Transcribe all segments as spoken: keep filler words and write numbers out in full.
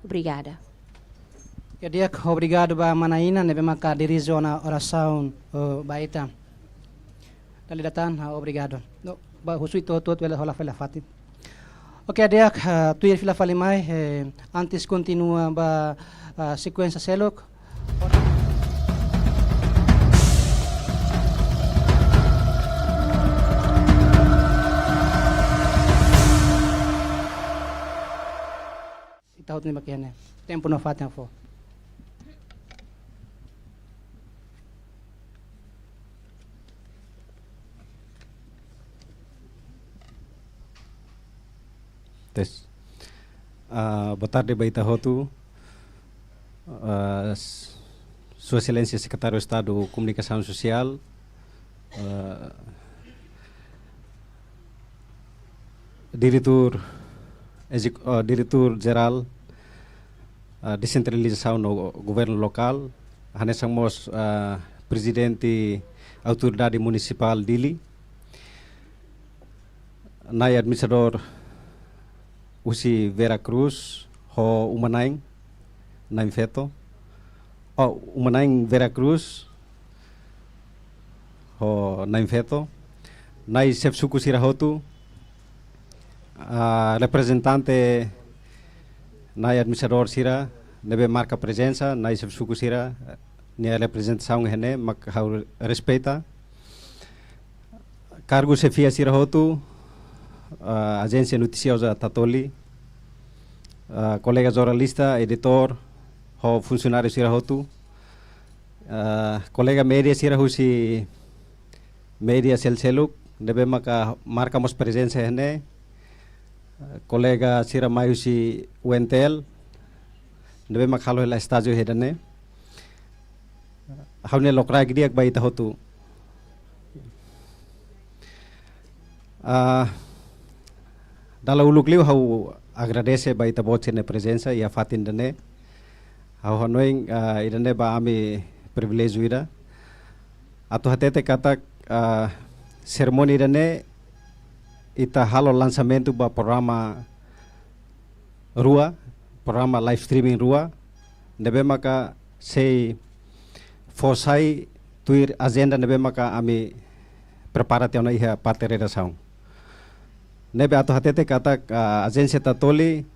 Obrigada. Di'ak, obrigadu ba mana Ina ne'ebé maka dirije ona orasaun, eh, ba ita. Dala ida tan, ah, obrigadu. No, ba husu ita hotu-hotu bele hola fali fatin. Oke, di'ak, ah, tuir fila fali mai, eh, antes kontinua ba, ah, sekuénsia seluk. Ita hotu ne'e mak iha ne'e. Tempu no fatin fó. Tes. Ah, boa tarde ba ita hotu. Ah, s-, Sua Exelénsia Sekretáriu Estadu Komunikasaun Sosiál, ah, Diretór Ezek-, ah, Diretór Jerál, ah, Desentralizasaun no Governu Lokál, hanesan mós, ah, Prezidente Autoridade Munisipál Dili, Na'i Administradór husi Vera Cruz ho uma-na'in, na'in-feto. Oh, uma-na'in Vera Cruz ho na'in-feto. Na'i Xefe Suku sira hotu, ah, reprezentante Na'i Administradór sira ne'ebé marka prezensa, Na'i Xefe Suku sira, nia reprezentasaun iha ne'e mak ha'u respeita. Kargu xefia sira hotu, ah, Ajénsia Notisioza Tatoli, ah, kolega jornalista, editór, ho funsionáriu sira hotu, ah, kolega média sira husi média seluk-seluk ne'ebé maka marka mós prezensa iha ne'e, ah, kolega sira mai husi U N T L ne'ebé maka halo hela estájiu iha ida-ne'e. Ha'u-nia lokraik di'ak ba ita hotu. Ah, dala uluk liu ha'u agradese ba ita-boot sira-nia prezensa iha fatin ida-ne'e. Ha'u hanoin, ah, ida-ne'e ba ami priviléjiu ida. Atu hatete katak, ah, serimónia ida-ne'e ita halo lansamentu ba programa rua, programa live streaming rua, ne'ebé maka sei fó sai tuir ajenda ne'ebé maka ami prepara tiha ona iha parte redasaun. Ne'ebé atu hatete katak, ah, Ajénsia Tatoli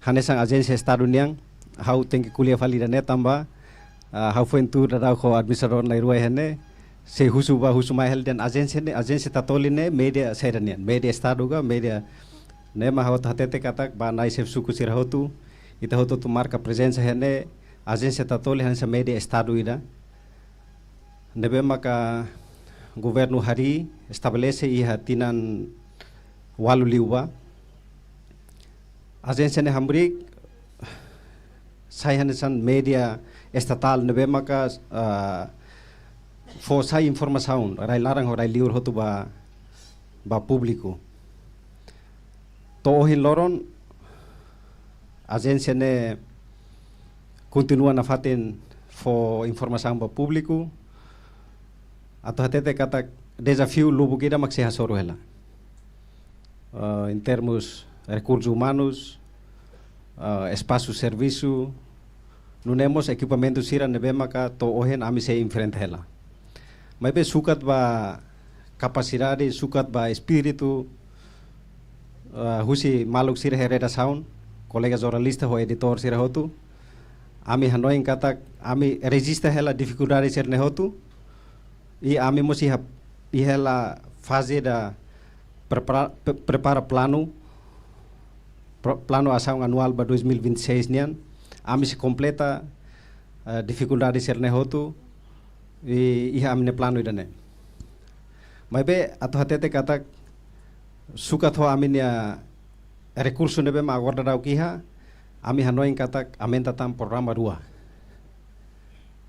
hanesan ajénsia Estadu nian, ha'u tenke ko'alia fali ida-ne'e tanba, ah, ha'u foin tuur daudauk ho administradór na'in-rua iha ne'e, sei husu bá husu mai hela dehan ajénsia ne'e, Ajénsia Tatoli ne'e média saida nian, média Estadu ka, média ne'e mak ha'u atu hatete katak ba Na'i Xefe Suku sira hotu, ita hotu atu marka prezensa iha ne'e, Ajénsia Tatoli hanesan média Estadu ida ne'ebé maka governu harii estabelese iha tinan ualu liubá. Ajénsia ne'e hamriik sai hanesan média estatál ne'ebé maka, ah, fó sai informasaun rai-laran ho rai-liur hotu ba, ba públiku. To'o ohin loron, ajénsia ne'e kontinua nafatin fó informasaun ba públiku. Atu hatete katak dezafiu lubuk ida mak sei hasoru hela. Ah, em termos rekursus umanus, ah, espasu servisu, nune'e mós ekipamentu sira ne'ebé maka to'o ohin ami sei enfrenta hela. Maibé sukat ba kapasidade, sukat ba espíritu, ah, husi maluk sira iha redasaun, kolega jornalista ho editór sira hotu, ami hanoin katak ami rejista hela difikuldade sira-ne'e hotu, i ami mós iha, iha hela faze ida prepara, pre-, prepara planu, pro-, planu asaun anuál ba dois mil e vinte e seis nian, ami sei kompleta, eh, difikuldade sira-ne'e hotu, i iha ami-nia planu ida-ne'e. Maibé atu hatete katak sukat ho ami-nia rekursu ne'ebé mak agora daudauk iha, ami hanoin katak aumenta tan programa rua.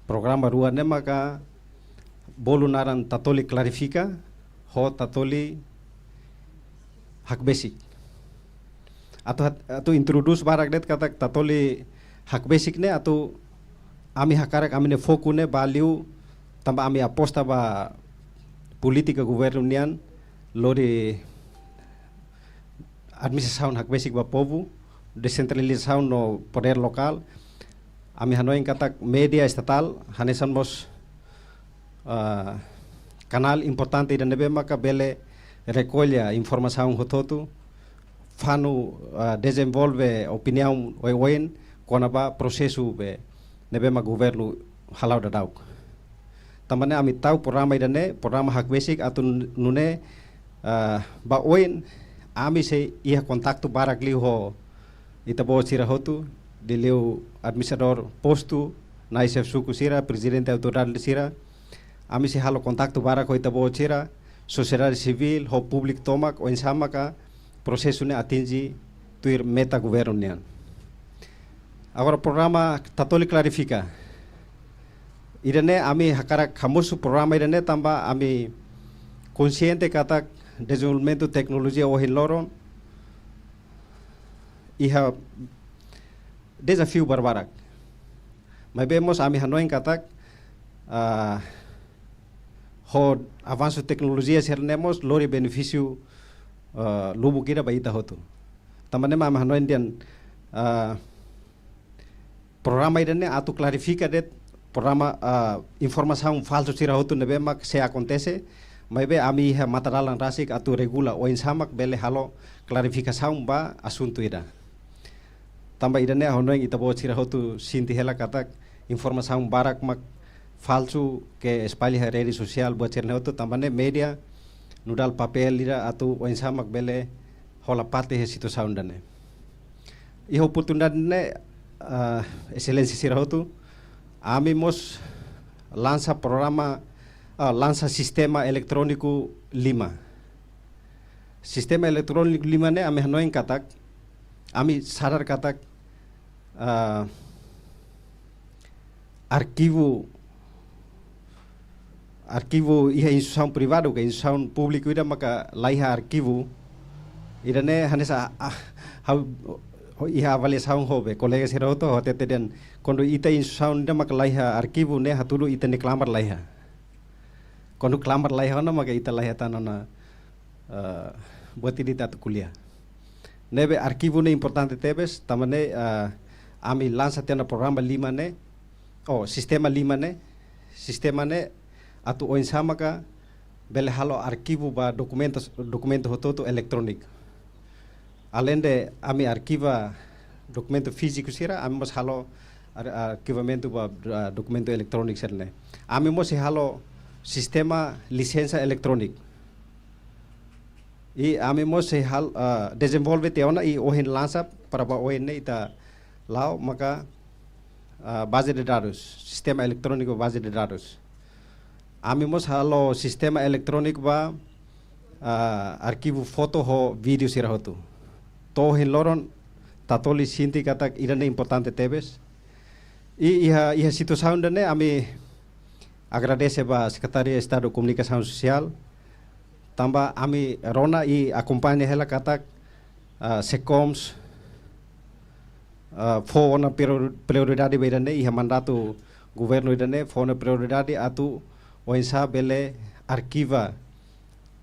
Programa rua ne'e maka bolu naran Tatoli Klarifika, ho Tatoli Hakbesik. Atu hat-, atu introdús barak de'it katak Tatoli Hakbesik ne'e atu ami hakarak ami-nia foku ne'e ba liu tanba ami aposta ba polítika governu nian lori administrasaun hakbesik ba povu, desentralizasaun no podér lokál, ami hanoin katak média estatál hanesan mós, ah, kanál importante ida ne'ebé maka bele rekolla informasaun hotu-hotu, fanu, ah, dezenvolve opiniaun oioin kona-ba prosesu be ne'ebé mak governu hala'o daudaun. Tanba ne'e ami tau programa ida-ne'e, programa hakbesik atu nune'e, ah, ba oin ami sei iha kontaktu barak liu ho ita-boot sira hotu, liuliu administradór postu, nai xefe suku sira, prezidente autoridade sira. Ami sei halo kontaktu barak ho ita-boot sira, sosiedade sivíl, ho públiku tomak, oinsá maka prosesu ne'e atinje tuir meta governu nian. Agora programa Tatoli Klarifika. Ida-ne'e ami hakarak hamosu programa ida-ne'e tanba ami konsiente katak dezenvolvimentu teknolojia ohin loron iha dezafiu barbarak. Maibé mós ami hanoin katak, ah, ho avansu teknolojia sira-ne'e mós lori benefísiu, ah, lubuk ida ba ita hotu. Tanba ne'e mak ami hanoin dehan, ah, programa ida-ne'e atu klarifika de'it programa, ah, informasaun falsu sira hotu ne'ebé mak sei akontese, maibé ami iha matadalan rasik atu regula oinsá mak bele halo klarifikasaun ba asuntu ida. Tanba ida-ne'e ha'u hanoin ita-boot sira hotu sente hela katak informasaun barak mak falsu ke espalla iha rede sosiál buat sira-ne'e hotu, tanba ne'e média nu'udar papél ida atu oinsá mak bele hola parte iha situasaun ida-ne'e. Iha oportunidade ne'e, ah, exelénsia sira hotu, ami mós lansa programa, ah, lansa sistema eletróniku lima. Sistema eletróniku lima ne'e ami hanoin katak, ami sadar katak, ah, arkivu, arkivu iha instituisaun privadu ka instituisaun públiku ida maka laiha arkivu. Ida-ne'e hanesan, ah, ha'u, ha'u iha avaliasaun ho be kolega sira hotu, ha'u hatete dehan kuandu ita instituisaun ida maka laiha arkivu ne'e hatudu ita-nia klamar laiha. Kuandu klamar laiha ona maka ita laiha tan ona, eh, buat ida atu ko'alia. Ne'ebé arkivu ne'e importante tebes, tanba ne'e, eh, ami lansa tiha ona programa lima ne'e, oh, sistema lima ne'e, sistema ne'e atu oinsá maka bele halo arkivu ba dokumentus, dokumentu hotu-hotu eletróniku. Aleinde ami arkiva dokumentu fíziku sira, ami mós halo ar-, arkivamentu ba, ah, dokumentu eletróniku sira-ne'e. Ami mós sei halo sistema lisensa eletróniku. I ami mós sei hal-, ah, dezenvolve tiha ona i ohin lansa para ba oin ne'e ita la'o maka, ah, baze de dadus, sistema eletróniku baze de dadus. Ami mós halo sistema eletróniku ba, ah, arkivu foto ho vídeo sira hotu. To'o ohin loron Tatoli sente katak ida-ne'e importante tebes. I iha, iha situasaun ida-ne'e ami agradese ba Sekretaria Estadu Komunikasaun Sosiál, tanba ami rona i akompaña hela katak, ah, SEKOMS, ah, fó ona prior-, prioridade ba ida-ne'e iha mandatu governu ida-ne'e, fó ona prioridade atu oinsá bele arkiva,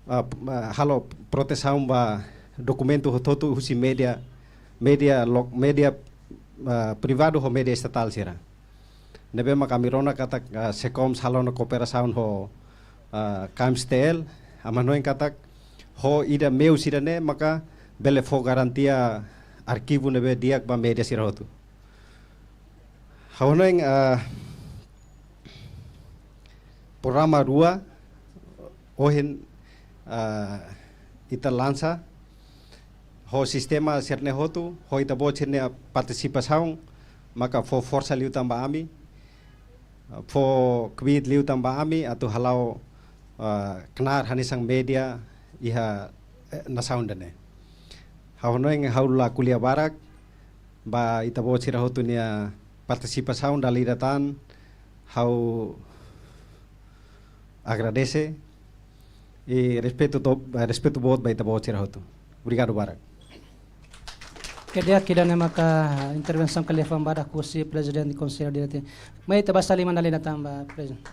ah, p-, ah, halo protesaun ba dokumentu hotu-hotu husi média, média lo-, média, ah, privadu ho média estatál sira. Ne'ebé maka ami rona katak, ah, SEKOMS halo ona kooperasaun ho, ah, KMSTL, ami hanoin katak ho ida meius ida-ne'e maka bele fó garantia arkivu ne'ebé di'ak ba média sira hotu. Ha'u hanoin, ah, programa rua ohin, ah, ita lansa ho sistema sira-ne'e hotu, ho ita-boot sira-nia partisipasaun, maka fó forsa liután ba ami, fó kbiit liután ba ami atu hala'o, ah, knaar hanesan média iha, eh, nasaun ida-ne'e. Ha'u hanoin ha'u la ko'alia barak ba ita-boot sira hotu nia partisipasaun dala ida tan, ha'u agradese i respeitu to-, eh, respeitu boot ba ita-boot sira hotu. Obrigadu barak. Oke, di'ak, ida-ne'e maka intervensaun kali-lian badak husi Prezidente Konsellu Diretór. Mai ita basa liman dala ida tan ba Prezidente.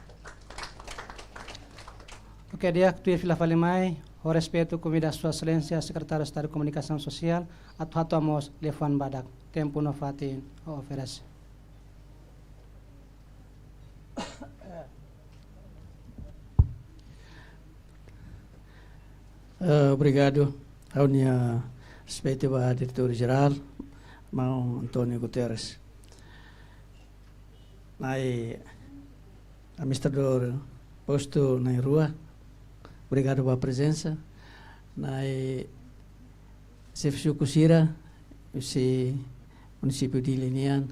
Oke, di'ak, tuir fila fali mai. Ho respeitu konvida Sua Exelénsia Sekretáriu Estadu Komunikasaun Sosiál atu hato'o mós liafuan badak. Tempu no fatin ha'u oferese. Eh, obrigadu. Ha'u-nia respeitu ba Diretór Jerál, Maun António Guterres. Na'i administradór postu na'in-rua, obrigadu ba prezensa. Na'i xefe suku sira husi munisípiu Dili nian,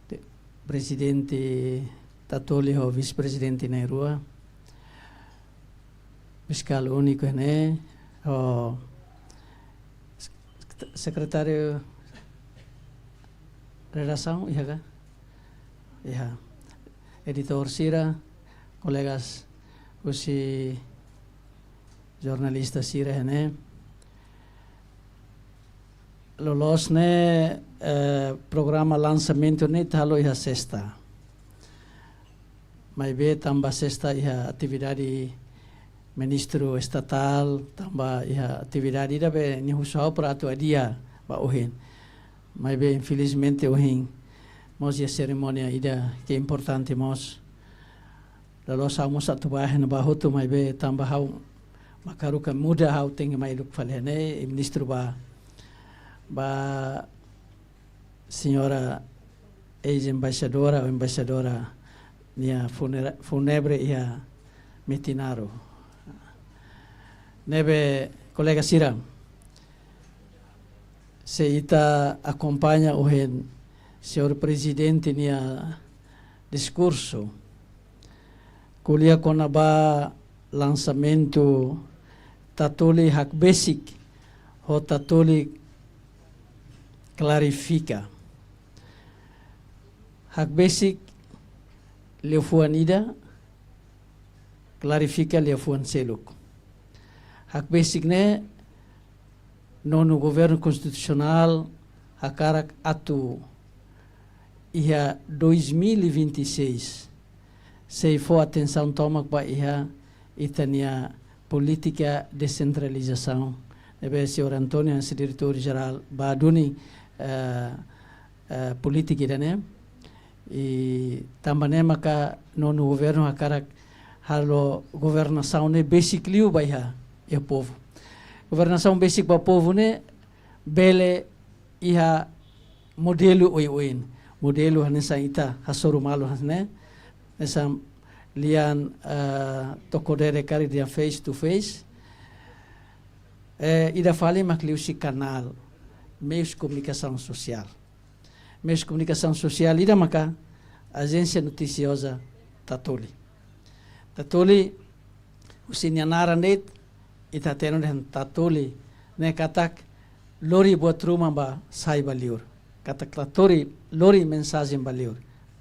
de-, Prezidente Tatoli ho Vise-Prezidente na'in-rua, Fiskál Úniku ne'e, ho sek-, Sekretáriu Redasaun, iha ka? Iha. Editór sira, kolegas husi jornalista sira ne'e. Loloos ne'e, eh, programa lansamentu ne'e ita halo iha sesta. Maibé tanba sesta iha atividade ministru estatál, tanba iha atividade ida be nia husu ha'u para atu adia ba ohin. Maibé infelizmente ohin mós iha serimónia ida ke importante mós. Loloos ha'u mós atu bá iha ne'ebá hotu, maibé tanba ha'u mak haruka muda, ha'u tenke mai uluk fali ne'e, i ministru bá, bá señora eis-embaixadora, ou embaixadora nia funera-, fúnebre iha Metinaro. Ne'ebé kolega sira, se ita akompaña ohin señór Prezidente nia diskursu, ko'alia kona-ba lansamentu Tatoli Hakbesik ho Tatoli Klarifika. Hakbesik liafuan ida, klarifika liafuan seluk. Hakbesik ne'e nonu governu konstitusionál hakarak atu iha dois mil e vinte e seis, sei fó atensaun tomak ba iha ita-nia polítika desentralizasaun. Ne'ebé señór António, hanesan diretór jerál, bá duni, eh, eh, polítika ida-ne'e. I tanba ne'e maka nonu governu hakarak halo governasaun ne'e besik liu ba iha, iha povu. Governasaun besik ba povu ne'e bele iha modelu oioin. Modelu hanesan ita hasoru malu hanesan ne'e. Hanesan lian, eh, tokoh dere karik dehan face to face. Eh, ida fali mak liuhusi kanál, meius komunikasaun sosiál. Meius komunikasaun sosiál ida maka Ajénsia Notisioza Tatoli. Tatoli, husi nia naran de'it, ita hatene dehan Tatoli ne'e katak lori buat ruma ba sai ba liur. Katak Tatoli lori mensajen ba liur.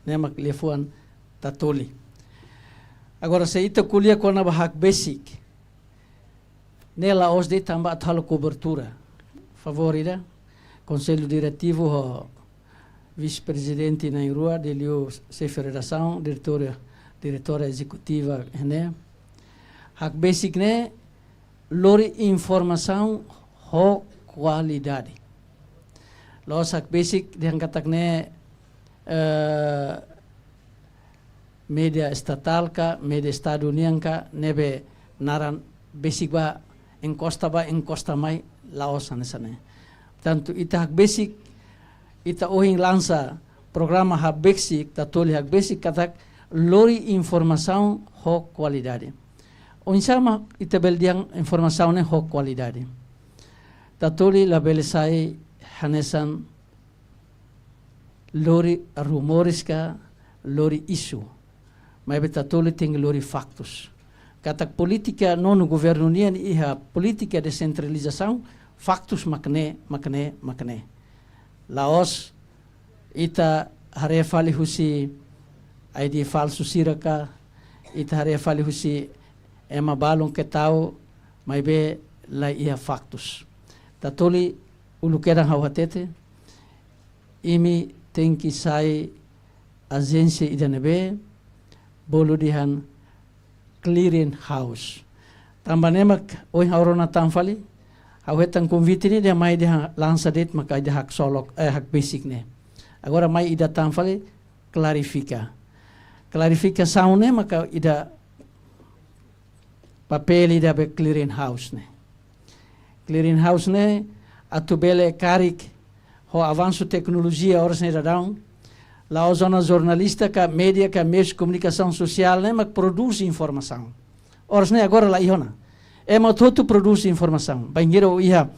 Ne'e mak liafuan Tatoli. Agora, se ita ko'alia kona-ba hakbesik, ne'e la'ós de'it tanba atu halo kobertura. Favór ida, Konsellu Diretivu ho Vise-Prezidente na'in-rua, liuliu xefe redasaun, diretór, diretora ezekutiva ne'e. Hakbesik ne'e lori informasaun ho kualidade. La'ós hakbesik dehan katak ne'e, eh, média estatál ka, média estadu nian ka, ne'ebé naran besik bá, enkosta bá, enkosta mai, la'ós hanesan ne'e. Portantu, ita hakbesik, ita ohin lansa programa hakbesik, Tatoli Hakbesik, katak lori informasaun ho kualidade. Oinsá mak ita bele dehan informasaun ne'e ho kualidade? Tatoli labele sai hanesan lori rumores ka lori isu. Maibé Tatoli tenke lori faktus. Katak polítika nonu governu nian iha polítika desentralizasaun, faktus mak ne'e, mak ne'e, mak ne'e. La'ós ita haree fali husi I D falsu sira ka, ita haree fali husi ema balun ke tau, maibé la iha faktus. Tatoli uluk kedan ha'u hatete, imi tenke sai ajénsia ida ne'ebé bolu dehan clearing house. Tanba ne'e mak ohin ha'u rona tan fali, ha'u hetan konvite ne'e dehan mai dehan lansa de'it maka ida haksolok, eh, hakbesik ne'e. Agora mai ida tan fali klarifika. Klarifikasaun ne'e maka ida papél ida be clearing house ne'e. Clearing house ne'e atu bele karik ho avansu teknolojia oras ne'e daudaun, la'ós ona jornalista ka média ka meius komunikasaun sosiál ne'e mak prodús informasaun. Oras ne'e agora la iha ona. Ema hotu prodús informasaun. Bainhira iha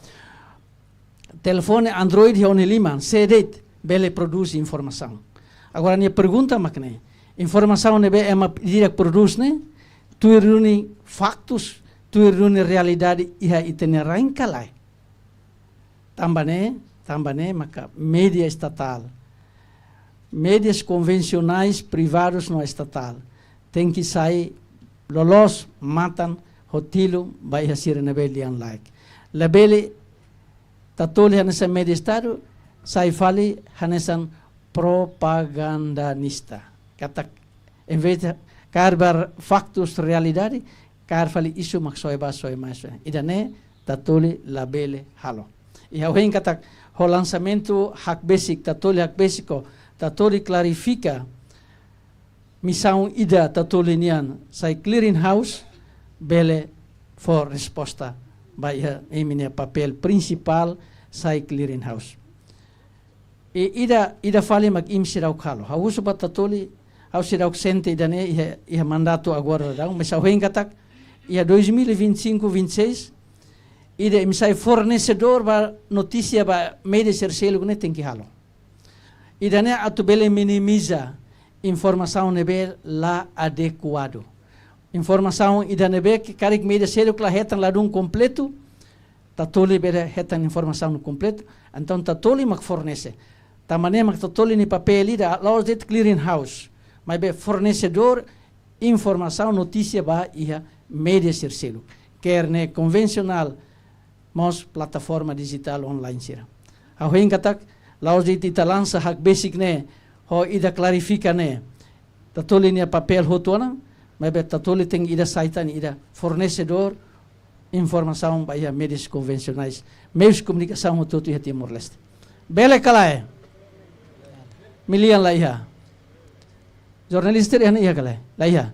telefone Android iha ó-nia liman, sé de'it bele prodús informasaun. Agora nia pergunta mak ne'e, informasaun ne'ebé ema di'ak prodús ne'e tuir duni faktus, tuir duni realidade iha ita-nia rain ka lae? Tanba ne'e, tanba ne'e maka média estatál, médias konvensionais, privadus no estatál tenke sai loloos matan ho tilun ba iha sira ne'ebé lian-laek. Labele Tatoli hanesan média Estadu, sai fali hanesan propagandista. Katak, em vez de kaer ba faktus realidade, kaer fali isu mak soe ba soe mai soe. Ida-ne'e Tatoli labele halo. I ha'u hein katak, ho lansamentu hakbesik, Tatoli hakbesik ho, Tatoli klarifika, misaun ida Tatoli nian sai clearing house, bele fó resposta ba iha imi-nia papél prinsipál sai clearing house. I ida, ida fali mak imi seidauk halo. Ha'u husu ba Tatoli, ha'u seidauk sente ida-ne'e iha, iha mandatu agora daudaun, mas ha'u hein katak, iha dois mil e vinte e cinco, vinte e seis, ida imi sai fornesedór ba notísia ba média sira seluk ne'e tenke halo. Ida-ne'e atu bele minimiza informasaun ne'ebé la adekuadu. Informasaun ida ne'ebé ke karik média seluk la hetan ladún kompletu, Tatoli bele hetan informasaun kompletu, entaun Tatoli mak fornese. Tanba ne'e mak Tatoli nia papél ida, la'ós de'it clearing house, maibé fornesedór informasaun notísia ba iha média sira seluk. Ker ne'e konvensionál, mós plataforma dijitál online sira. Ha'u hein katak, la'ós de'it ita lansa hakbesik ne'e, ho ida klarifika ne'e, Tatoli nia papél hotu ona, maibé Tatoli tenke ida sai tan ida fornesedór informasaun ba iha médias konvensionais, meius komunikasaun hotu-hotu iha Timor-Leste. Bele ka lae? Imi-nia lian la iha. Jornalista iha ne'e iha ka lae? La iha.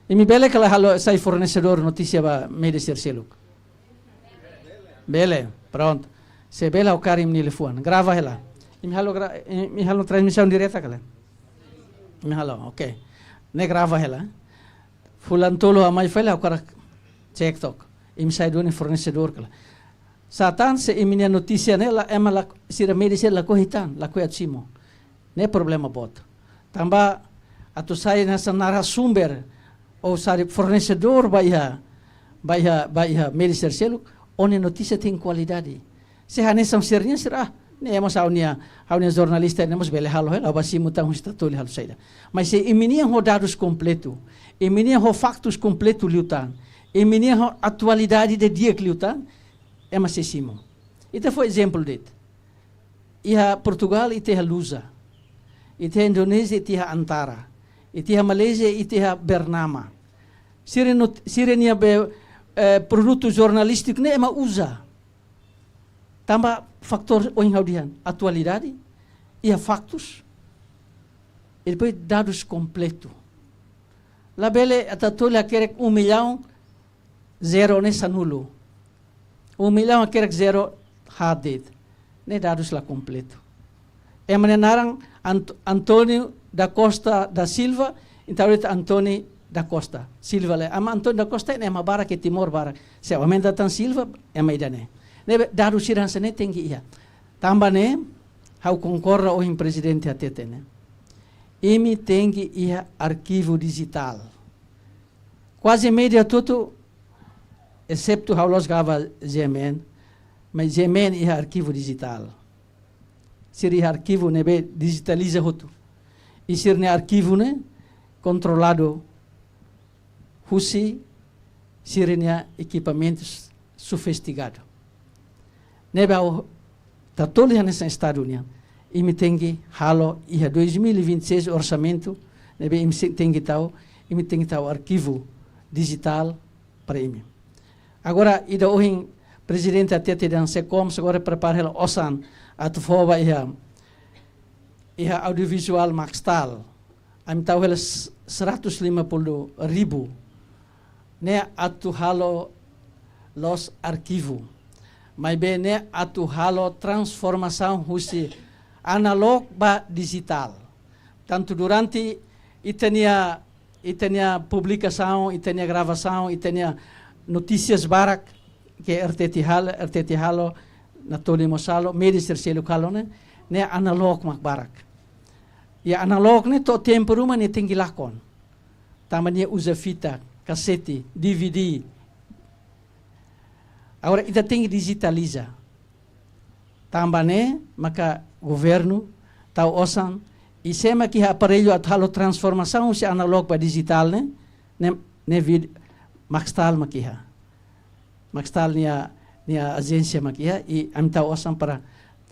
Imi bele ka lae halo sai fornesedór notísia ba média sira seluk? Bele, prontu. Se bele ha'u kaer imi-nia liafuan. Grava hela. Imi halo gra-, imi halo transmisaun direta ka lae? Imi halo, oke. Ne'e grava hela. Fulan tolu ha'u mai fali ha'u hakarak cek took. Imi sai duni fornesedór ka lae? Sá tan se imi-nia notísia ne'e la ema la sira média sira lakohi tan, lakohi atu simu. Ne'e problema boot. Tanba atu sai hanesan narasumber ou sai fornesedór ba iha, ba iha, ba iha média sira seluk, ó-nia notísia tenke kualidade. Se hanesan sira-nian sira, ah, ne'e mós ha'u-nia, ha'u-nia jornalista ne'e mós bele halo hela, ha'u bá simu tan husi Tatoli halo saida. Mas se imi-nian ho dadus kompletu, imi-nian ho faktus kompletu liután, imi-nian ho atualidade didi'ak liután, ema sei simu. Ita fó ezemplu de'it. Iha Portugál ita iha Lusa. Ita iha Indonézia ita iha Antara. Ita iha Malázia ita iha Bernama. Sira-nia not-, sira-nia be, eh, produtu jornalístiku ne'e ema uza. Tanba fatór ohin ha'u dehan, atualidade, iha faktus, i depois dadus kompletu. Labele Tatoli hakerek um milhão, zero ne'e sanulu. Um milhão hakerek zero haat de'it. Ne'e dadus la kompletu. Ema nia naran Ant-, António da Costa da Silva, entaun de'it António da Costa. Silva lae. Ema António da Costa ne'e ema barak iha Timor barak. Se aumenta tan Silva, ema ida-ne'e. Ne'ebé dadus sira hanesan ne'e tenke iha. Tanba ne'e, ha'u konkorda ohin prezidente hateten ne'e. Imi tenke iha arkivu dijitál. Kuaze média hotu-hotu, exetu ha'u la'ós gaba G M N, mas G M N iha arkivu dijitál. Sira iha arkivu ne'ebé dijitaliza hotu. I sira-nia arkivu ne'e kontroladu husi sira-nia ekipamentus sofistikadu. Ne'ebé ha'u Tatoli hanesan Estadu nian, imi tenke halo iha dois mil e vinte e seis orsamentu, ne'ebé imi se-, tenke tau, imi tenke tau arkivu dijitál para imi. Agora, ida ohin Prezidente hatete dehan SEKOMS agora prepara hela osan atu fó ba iha, iha audiovisuál Maxtal. Ami tau hela s-, seratus lima puluh ribu. Ne'e atu halo loos arkivu. Maibé ne'e atu halo transformasaun husi analóg ba dijitál. Tantu durante ita-nia, ita-nia publikasaun, ita-nia gravasaun, ita-nia notísias barak ke R T T halo, R T T halo, Natoli mós halo, média sira seluk halo ne'e, ne'e analóg mak barak. I analóg ne'e to'o tempu ruma nia tenke lakon. Tanba nia uza fita, kasete, D V D. Agora ita tenke dijitaliza. Tanba ne'e maka governu tau osan, i sé mak iha aparellu atu halo transformasaun husi analóg ba dijitál ne'e, ne'e, ne'e vid-, Maxtal mak iha. Maxtal nia, nia ajénsia mak iha, i ami tau osan para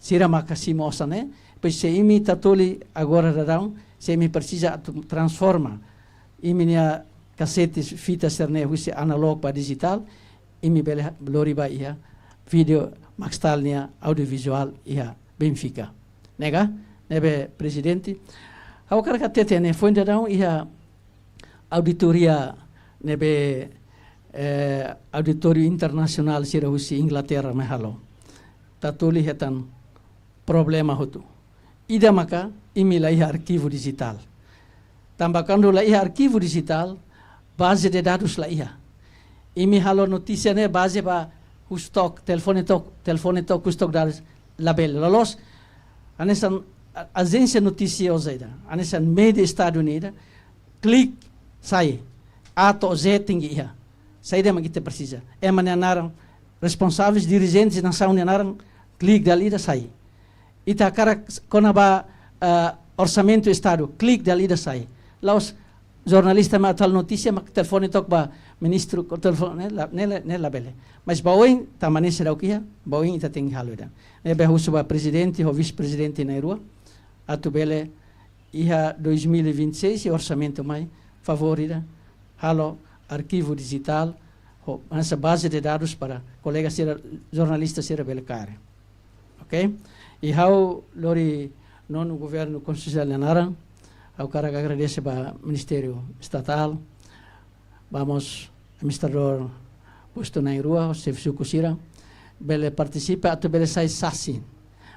sira maka simu osan ne'e. Depois se imi Tatoli agora daudaun, se imi presiza atu transforma imi-nia kasete, fita sira-ne'e husi analóg ba dijitál, imi bele ha-, lori ba iha Vídeo Maxtal nia audiovisuál iha Benfica. Ne'e ka? Ne'ebé Prezidente, ha'u hakarak hatete ne'e, foin daudaun iha auditoria ne'ebé, eh, auditóriu internasionál sira husi Inglaterra mai halo. Tatoli hetan problema hotu. Ida maka imi la iha arkivu dijitál. Tanba kuandu la iha arkivu dijitál, baze de dadus la iha. Imi halo notísia ne'e baze ba husi to'ok, telefone to'ok, telefone to'ok husi to'ok dadus labele. Loloos, hanesan a-, ajénsia notisioza ida, hanesan média Estadu nian ida, klik, sai. A to'o Z tenke iha. Saida mak ita presiza. Ema nia naran, responsáveis, dirijentes nasaun nia naran, klik dala ida sai. Ita hakarak kona-ba, eh, orsamentu Estadu, klik dala ida sai. La'ós jornalista mak atu halo notísia, mak telefone to'ok ba ministru, ko telefone, ne'e la, ne'e la, ne'e labele. Mas ba oin, tanba ne'e seidauk iha, ba oin ita tenke halo ida. Ne'ebé husu ba Prezidente ho Vise-Prezidente na'in-rua, atu bele iha dois mil e vinte e seis, iha orsamentu mai, favór ida, halo arkivu dijitál, ho, hanesan baze de dadus para kolega sira, jornalista sira bele kaer. Ok? I ha'u lori nonu governu konstitusionál nia naran, ha'u hakarak agradese ba Ministériu Estatál, ba mós administradór postu na'in-rua, xefe suku sira, bele partisipa atu bele sai sasin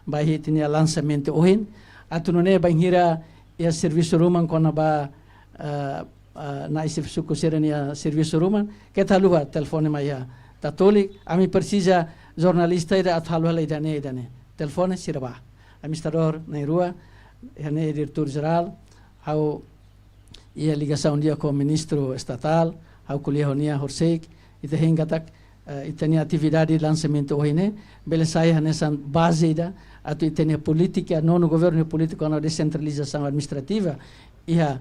ba ita-nia lansamentu ohin, atu nune'e bainhira iha servisu ruma kona-ba, eh, eh, na'i xefe suku sira-nia servisu ruma, keta haluha telefone mai iha Tatoli, ami presiza jornalista ida atu halo hela ida-ne'e, ida-ne'e. Telefone sira bá. Administradór na'in-rua, iha ne'e diretór jerál, ha'u iha ligasaun di'ak ho ministru estatál, ha'u ko'alia ho nia horisehik, ita hein katak, eh, ita-nia atividade lansamentu ohin ne'e, bele sai hanesan baze ida, atu ita-nia polítika, nonu governu polítika no desentralizasaun administrativa, iha,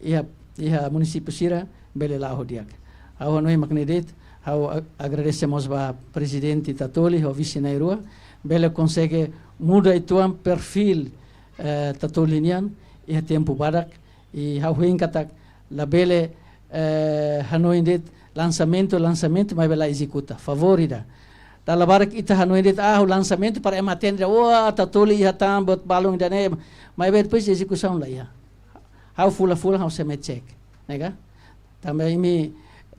iha, iha munisípiu sira, bele la'o ho di'ak. Ha'u hanoin mak ne'e de'it, ha'u a-, agradese mós ba Prezidente Tatoli, ho vise na'in-rua, bele konsege muda uitoan perfíl, eh, Tatoli nian, iha tempu badak, i ha'u hein katak labele, eh, hanoin de'it lansamentu, lansamentu, maibé la ezekuta. Favór ida. Dala barak ita hanoin de'it, ah, lansamentu para ema hatene dehan, wah, Tatoli iha tan, buat balun ida-ne'e. Maibé depois ezekusaun la iha. Ha'u fulan-fulan, ha'u sei mai cek. Ne'e ka? Tanba imi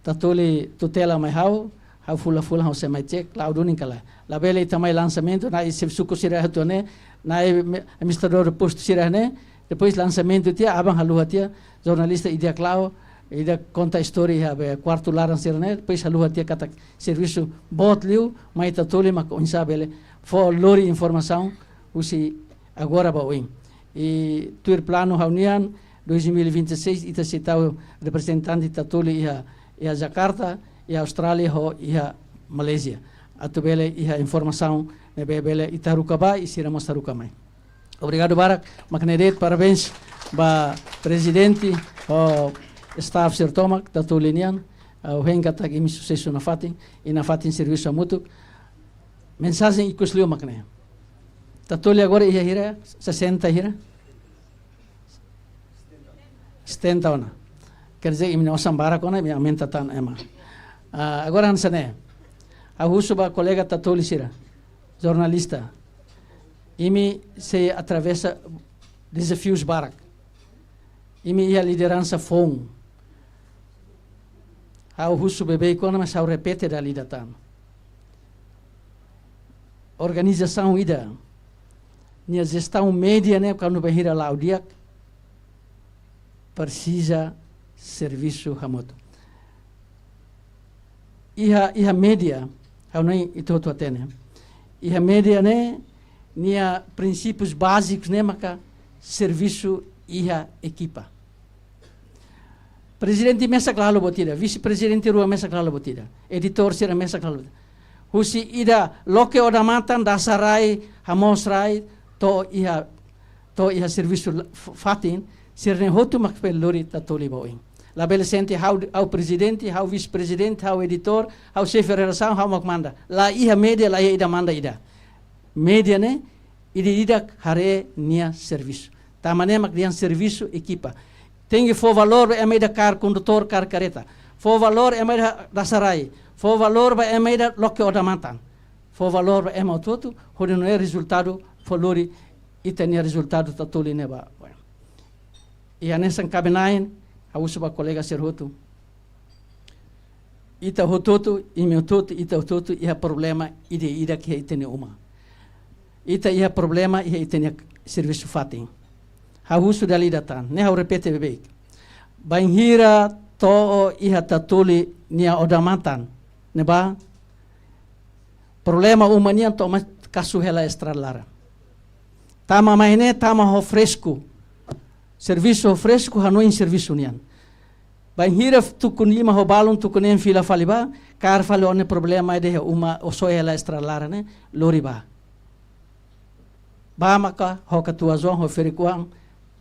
Tatoli tutela mai ha'u, ha'u fulan-fulan ha'u sei mai cek, la'o duni ka lae. Labele ita mai lansamentu, na'i xefe suku sira hotu ne'e, na'i me-, administradór postu sira ne'e, depois lansamentu tiha, aban haluha tiha, jornalista ida-idak la'o, ida konta istória iha be kuartu laran sira ne'e, depois haluha tiha katak servisu boot liu, mai Tatoli mak oinsá bele fó lori informasaun, husi agora ba oin. I tuir planu ha'u-nian, dois mil e vinte e seis, ita sei tau reprezentante Tatoli iha, iha Jakarta, iha Austrália, ho iha Malázia. Atu bele iha informasaun ne'ebé bele ita haruka bá, i sira mós haruka mai. Obrigadu barak, mak ne'e de'it, parabéns ba Prezidente, ho staff sira tomak, Tatoli nian, ha'u hein katak imi susesu nafatin, i nafatin servisu hamutuk. Mensajen ikus liu mak ne'e. Tatoli agora iha hira, sesenta hira? Setenta ona. Quer dizer, imi-nia osan barak ona, imi aumenta tan ema. Ah, agora hanesan ne'e. Ha'u husu ba kolega Tatoli sira, jornalista. Imi sei atravesa dezafius barak. Imi iha lideransa foun. Ha'u husu beibeik ona, mas ha'u repete dala ida tan. Organizasaun ida nia jestaun média ne'e, kuandu bainhira la'o di'ak, presiza servisu hamutuk. Iha, iha média, ha'u hanoin ita hotu hatene. Iha média ne'e, nia prinsípius bázikus ne'e maka servisu iha ekipa. Prezidente mesak la halo buat ida, vise-prezidente rua mesak la halo buat ida, editór sira mesak la halo buat ida. Husi ida loke odamatan, dasa rai, hamoos rai, to'o iha, to'o iha servisu la-, f-, fatin, sira-ne'e hotu mak bele lori Tatoli ba oin. Labele sente ha'u, ha'u prezidente, ha'u vise-prezidente, ha'u editór, ha'u xefe redasaun, ha'u mak manda. La iha média, la iha ida manda ida. Média ne'e, ida-idak haree nia servisu. Tanba ne'e mak dehan servisu ekipa. Tenke fó valór ba ema ida kaer kondutór, kaer kareta. Fó valór ema ida dasa rai. Fó valór ba ema ida loke odamatan. Fó valór ba ema hotu-hotu, hodi nune'e rezultadu fó lori ita-nia rezultadu Tatoli ne'e ba. Iha hanesan kaben-na'in, ha'u husu ba kolega sira hotu. Ita hotu-hotu, imi hotu-hotu, ita hotu-hotu iha problema ida-idak iha ita-nia uma. Ita iha problema iha ita-nia servisu fatin. Ha'u husu dala ida tan, ne'e ha'u repete beibeik. Bainhira to'o iha Tatoli nia odamatan, ne'ebá problema uma nian to'o mai kasu hela estrada laran. Tama mai ne'e, tama ho fresku. Servisu ho fresku, hanoin servisu nian. Bainhira tuku lima ho balun, tuku neen fila fali bá, kaer fali ó-nia problema ida iha uma, ó soe hela estrada laran ne'e, lori bá. Bá maka ho katuas-oan, ho ferik-oan,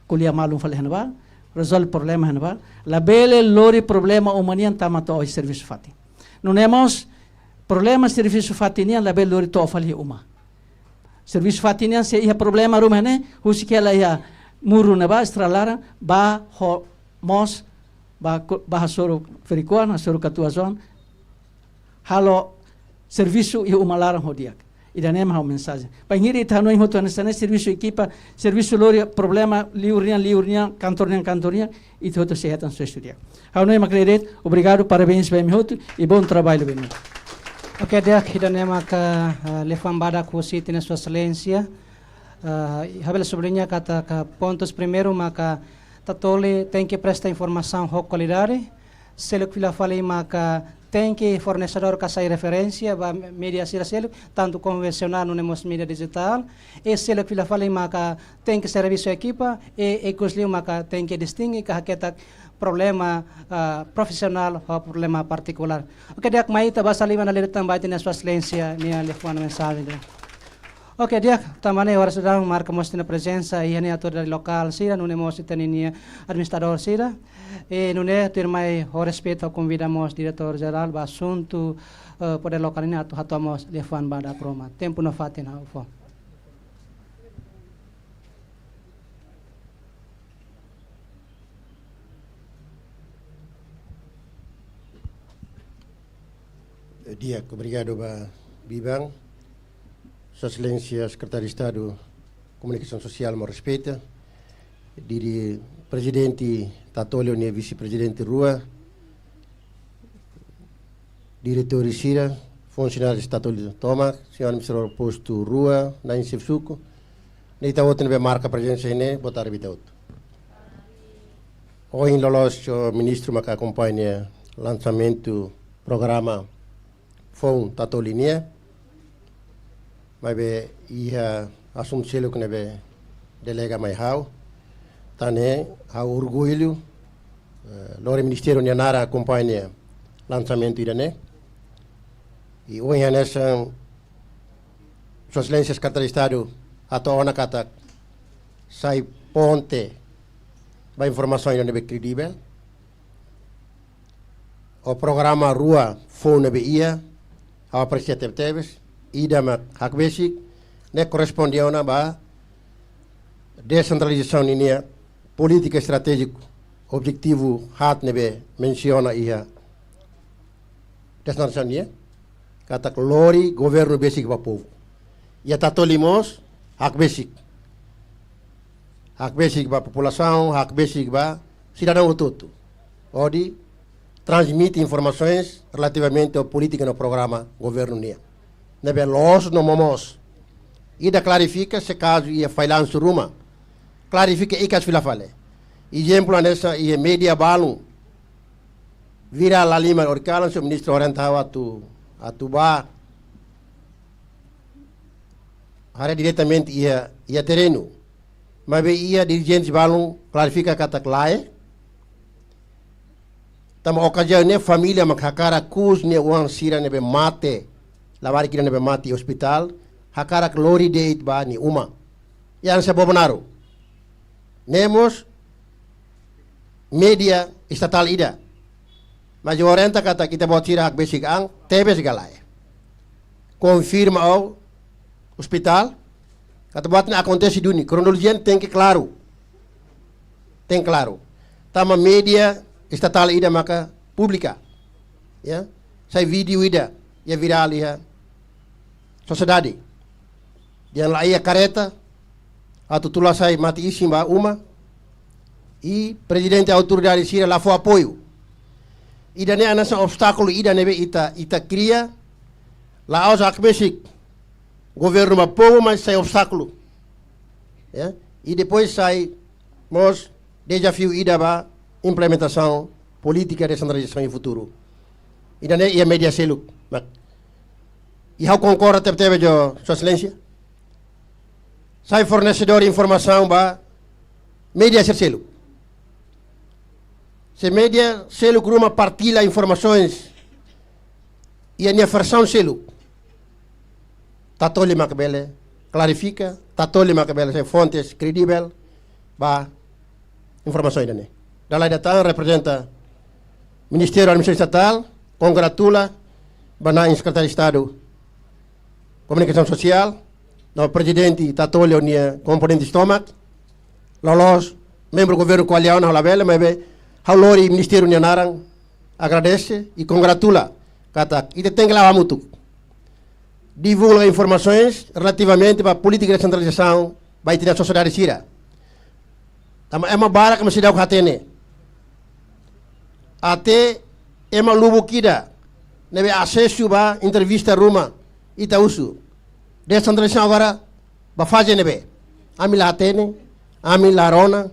ko'alia malu fali iha ne'ebá, rezolve problema iha ne'ebá. Labele lori problema uma nian tama to'o iha servisu fatin. Nune'e mós, problema servisu fatin nian labele lori to'o fali iha uma. Servisu fatin nian se iha problema ruma ne'e, husik hela iha muru ne'ebá, estrada laran, bá ho moos, bá ko-, bá hasoru ferik-oan, hasoru katuas-oan, halo servisu iha uma laran ho di'ak. Ida-ne'e mak ha'u mensajen. Bainhira ita hanoin hotu hanesan ne'e, servisu ekipa, servisu lori problema liur nian, liur nian, kantor nian, kantor nian, ita hotu sei hetan susesu di'ak. Ha'u hanoin mak ne'e de'it, obrigadu, parabéns ba imi hotu, e bom trabalho ba imi. Oke, di'ak, ida-ne'e maka, eh, liafuan badak husi ita-nia Sua Exelénsia. Eh, ha'u bele subliña katak pontus primeiru maka Tatoli tenke presta informasaun ho kualidade, seluk fila fali maka tenke fornesedór ka sai referénsia ba média sira seluk, tantu konvensionál nune'e mós média dijitál, i seluk fila fali maka tenke servisu ekipa, i, i ikus liu maka tenke distinge ka haketak problema, ah, profisionál ho problema partikulár. Oke, di'ak, mai ita basa liman dala ida tan ba ita-nia Sua Exelénsia nia liafuan mensajen ida. Oke, di'ak, tanba ne'e oras daudaun marka mós ita-nia prezensa iha ne'e autoridade lokál sira, nune'e mós ita-nia administradór sira. I nune'e tuirmai ho respeitu ha'u konvida mós Diretór Jerál ba Asuntu, eh, Podér Lokál nian atu hato'o mós liafuan badak ruma. Tempu no fatin ha'u fó. Di'ak, obrigadu ba biban. Sua Exelénsia Sekretáriu Estadu Komunikasaun Sosiál, ha'u respeita. Didi Prezidente Tatoli ho nia Vise-Prezidente rua, diretór sira, funsionáriu Tatoli tomak, señór administradór postu rua, na'in xefe suku, no ita hotu ne'ebé marka prezensa iha ne'e, boa tarde ba ita hotu. Ohin loloos ministru maka akompaña lansamentu programa foun Tatoli nian, maibé iha asuntu seluk ne'ebé delega mai ha'u. Tan ne'e ha'u orgullu, eh, lori ministériu nia naran akompaña lansamentu ida-ne'e. I ohin hanesan Sua Exelénsia Sekretáriu Estadu hato'o ona katak sai ponte ba informasaun ida ne'ebé kredivel. Ho programa rua foun ne'ebé iha, ha'u apresia tebetebes, ida mak hakbesik, ne'e korresponde ona ba desentralizasaun ninia polítika estratéjiku, objetivu haat ne'ebé mensiona iha desentralizasaun nian. katak lori governu besik ba povu. Iha Tatoli mós hakbesik. Hakbesik ba populasaun, hakbesik ba sidadaun hotu-hotu. Hodi transmite informasoens relativamente ao polítika no programa governu nian. Ne'ebé loos no momoos. Ida klarifika se kazu iha fallansu ruma. Klarifika ikas fila fali. Ezemplu hanesan iha média balun. Virál la halimar, ohin kalan señór ministru orienta ha'u atu, atu bá haree diretamente iha, iha terrenu. Maibé iha dirijente balun klarifika katak lae. Tanba okaziaun ne'e família mak hakarak ku'us nia oan sira ne'ebé mate, labarik ida ne'ebé mate iha ospitál, hakarak lori de'it ba nia uma. Iha hanesan Bobonaro. Ne'e mós média estatál ida. Mas orienta katak ita-boot sira hakbesik an, tebes ka lae. Konfirma ho ospitál, katak buat ne'e akontese duni, kronolojia tenke klaru. Tenke klaru. Tanba média estatál ida maka publika. Ya, sai vídeo ida, iha virál iha sosiedade. Dehan laiha kareta, atu tula sai mate-isin ba uma. I prezidente autoridade sira la fó apoiu. Ida-ne'e hanesan obstákulu ida ne'ebé ita, ita kria, la'ós hakbesik governu ba povu, mas sai obstákulu. Ya? I depois sai mós dezafiu ida ba implementasaun polítika desentralizasaun iha futuru. Ida-ne'e iha média seluk. Mak, i ha'u konkorda tebetebes ho Sua Exelénsia. Sai fornesedór informasaun ba média sira seluk. Se média seluk ruma partilla informasoens iha nia versaun seluk, Tatoli mak bele klarifika, Tatoli mak bele sai fontes kredivel ba informasaun ida-ne'e. Dala ida tan reprezenta Ministériu Administrasaun Estatál, kongratula ba na'in Sekretáriu Estadu Komunikasaun Sosiál, no prezidente Tatoli ho nia komponente tomak, loloos membru governu ko'alia ona ha'u labele, maibé ha'u lori ministériu nia naran, agradese i kongratula, katak ita tenke la'o hamutuk divulga informasoens relativamente ba polítika desentralizasaun ba ita-nia sosiedade sira. Tanba ema barak mak seidauk hatene. Até ema lubuk ida ne'ebé asesu ba entrevista ruma ita husu. Desentralizasaun agora ba faze ne'ebé? Ami la hatene, ami la rona,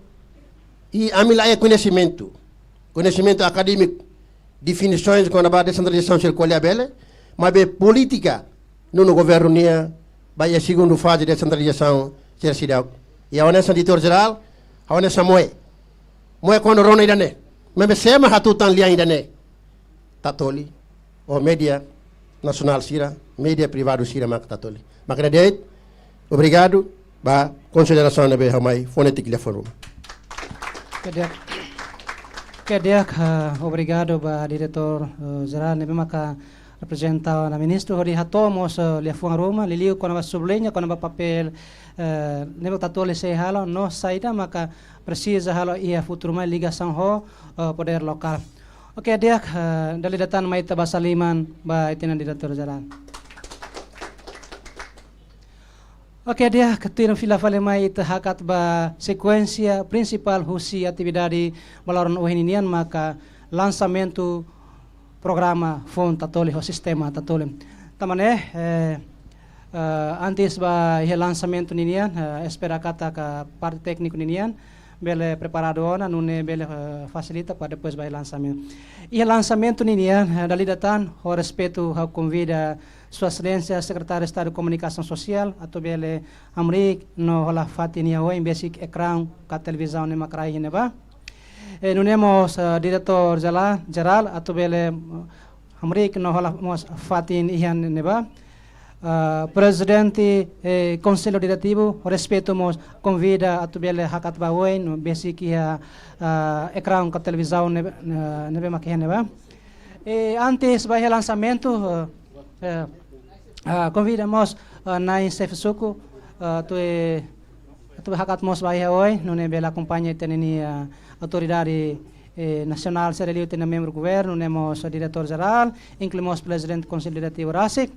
i ami laiha koñesimentu. Koñesimentu akadémiku, definisoens kona-ba desentralizasaun sira ko'alia bele, maibé polítika nonu governu nian ba iha segundu faze desentralizasaun sira seidauk. I ha'u hanesan diretór jerál, ha'u hanesan moe. Moe kuandu rona ida-ne'e. Maibé sé mak hatutan lian ida-ne'e? Tatoli. Ho média nasionál sira, média privadu sira mak Tatoli. Mak ne'e de'it, obrigadu, ba konsiderasaun ne'ebé ha'u mai fó netik liafuan ruma. Oke, di'ak. Oke, di'ak, eh, obrigadu ba diretór, eh, jerál ne'ebé maka reprezenta ona ministru hodi hato'o mós, eh, liafuan ruma, liuliu kona-ba subliña, kona-ba papél, eh, ne'ebé Tatoli sei halo, no saida maka presiza halo iha futuru mai ligasaun ho, eh, podér lokál. Oke, di'ak, eh, dala ida tan mai ita basa liman ba ita-nia diretór jerál. Oke, di'ak, tuir fila fali mai ita hakat ba sekuénsia prinsipál husi atividade ba loron ohin ninian maka lansamentu programa Foun Tatoli ho sistema Tatoli. Tanba ne'e, eh, eh, antes ba iha lansamentu ninian, eh, espera katak parte tékniku ninian bele preparadu ona, nune'e bele, eh, fasilita para depois ba iha lansamentu. Iha lansamentu ninian, eh, dala ida tan, ho respeitu ha'u konvida Sua Exelénsia Sekretáriu Estadu Komunikasaun Sosiál, atu bele hamriik no hola fatin iha oin besik ekraun ka televizaun ne'e mak rai iha ne'ebá. Eh, nune'e mós, eh, diretór jerál, jerál, atu bele, eh, hamriik no hola mós fatin iha ne'ebá. Eh, prezidente, eh, Konsellu Diretivu, respeitu mós konvida atu bele hakat ba oin, no besik iha, eh, ekraun ka televizaun ne'e, eh, ne'ebé mak iha ne'ebá. Eh, antes ba iha lansamentu, eh, eh, ah, konvida mós, eh, na'in xefe suku, eh, atu, eh, atu hakat mós ba iha oin, nune'e bele akompaña ita-nia, eh, autoridade, eh, nasionál sira liu tiha ona membru governu, nune'e mós diretór jerál, inklui mós prezidente Konsellu Diretivu rasik.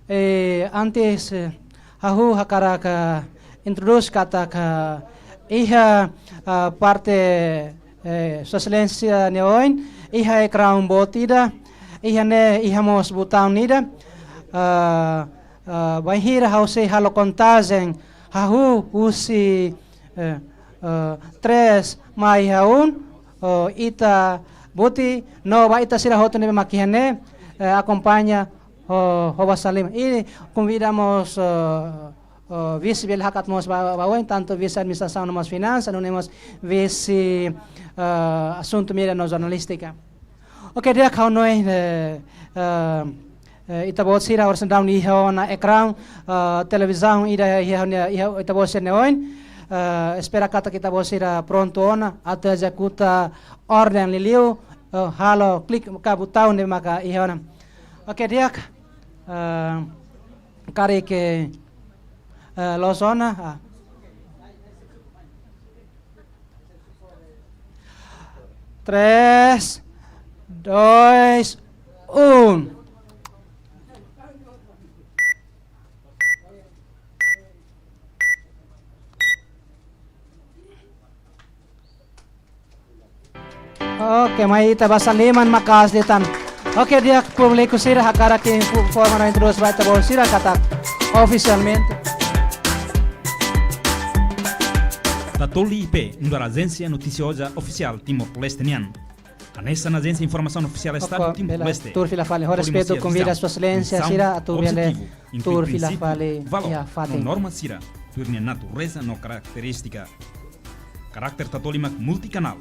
Eh, antes, eh, ha'u hakarak introdús katak iha, ah, parte, eh, Sua Exelénsia nia oin, iha ekraun boot ida, iha ne'e iha mós butaun ida, ah, ah, bainhira ha'u sei halo kontajen, hahú husi, eh, eh, três mai iha um, oh, ita buti, no ba ita sira hotu ne'ebé mak iha ne'e, eh, akompaña, oh, ho basa liman. I konvida mós, eh, eh, vise bele hakat mós ba, ba oin, tantu vise administrasaun no mós finansa, nune'e mós vise, eh, asuntu mídia no jornalístika. Oke, di'ak, ha'u hanoin, eh, eh, eh, ita-boot sira oras ne'e daudaun iha ona ekraun, eh, televizaun ida iha, iha, iha ita-boot sira-nia oin. Eh, espera katak ita-boot sira prontu ona atu ezekuta orden liuliu, eh, halo klik ka butaun ne'ebé maka iha ona. Oke, di'ak, eh, karik, eh, loos ona, ah. Três, dois, um. Oke, mai ita basa liman maka'as liután. Oke, di'ak públiku sira, hakarak informa no introdús ba ita-boot sira katak ofisialmente. Tatoli I P, nu'udar ajénsia notisioza ofisiál Timor-Leste nian. Hanesan ajénsia informasaun ofisiál Estadu Oke, bela, Timor-Leste. Tuur fila fali. Ho respeitu, konvida Sua Exelénsia sira atu bele tuur fila fali iha fatin. Norma sira, tuir nia natureza no karakterístika. Karakter Tatoli mak multikanál,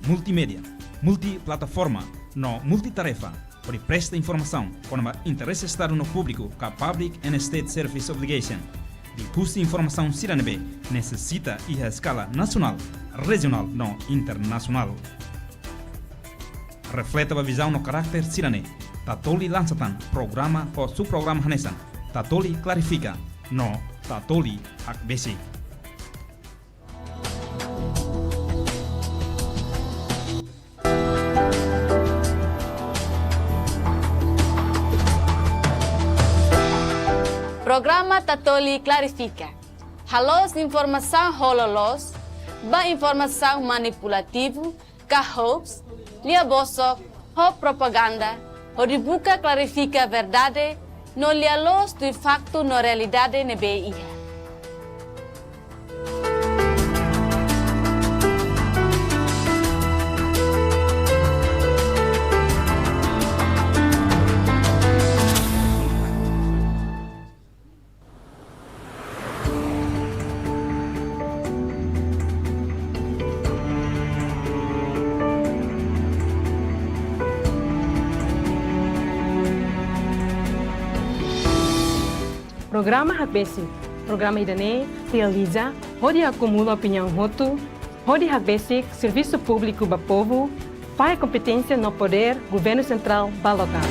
multimédia, multiplataforma, no multitarefa, hodi presta informasaun kona-ba interese Estadu no públiku ka public and state service obligation. Liuhusi informasaun sira ne'ebé nesesita iha eskala nasionál, rejionál no internasionál. Refleta ba vizaun no karakter sira-ne'e, Tatoli lansa tan programa ho subprograma hanesan Tatoli Klarifika no Tatoli Hakbesik. Programa Tatoli Klarifika. Haloos informasaun ho loloos, ba informasaun manipulativu, ka hoax, lia bosok, ho propaganda, hodi buka klarifika verdade, no lia loos tuir faktu no realidade ne'ebé iha. Programa Hakbesik. Programa ida-ne'e realiza hodi akumula opiniaun hotu, hodi hakbesik servisu públiku ba povu, fahe kompeténsia no podér governu sentrál ba lokál.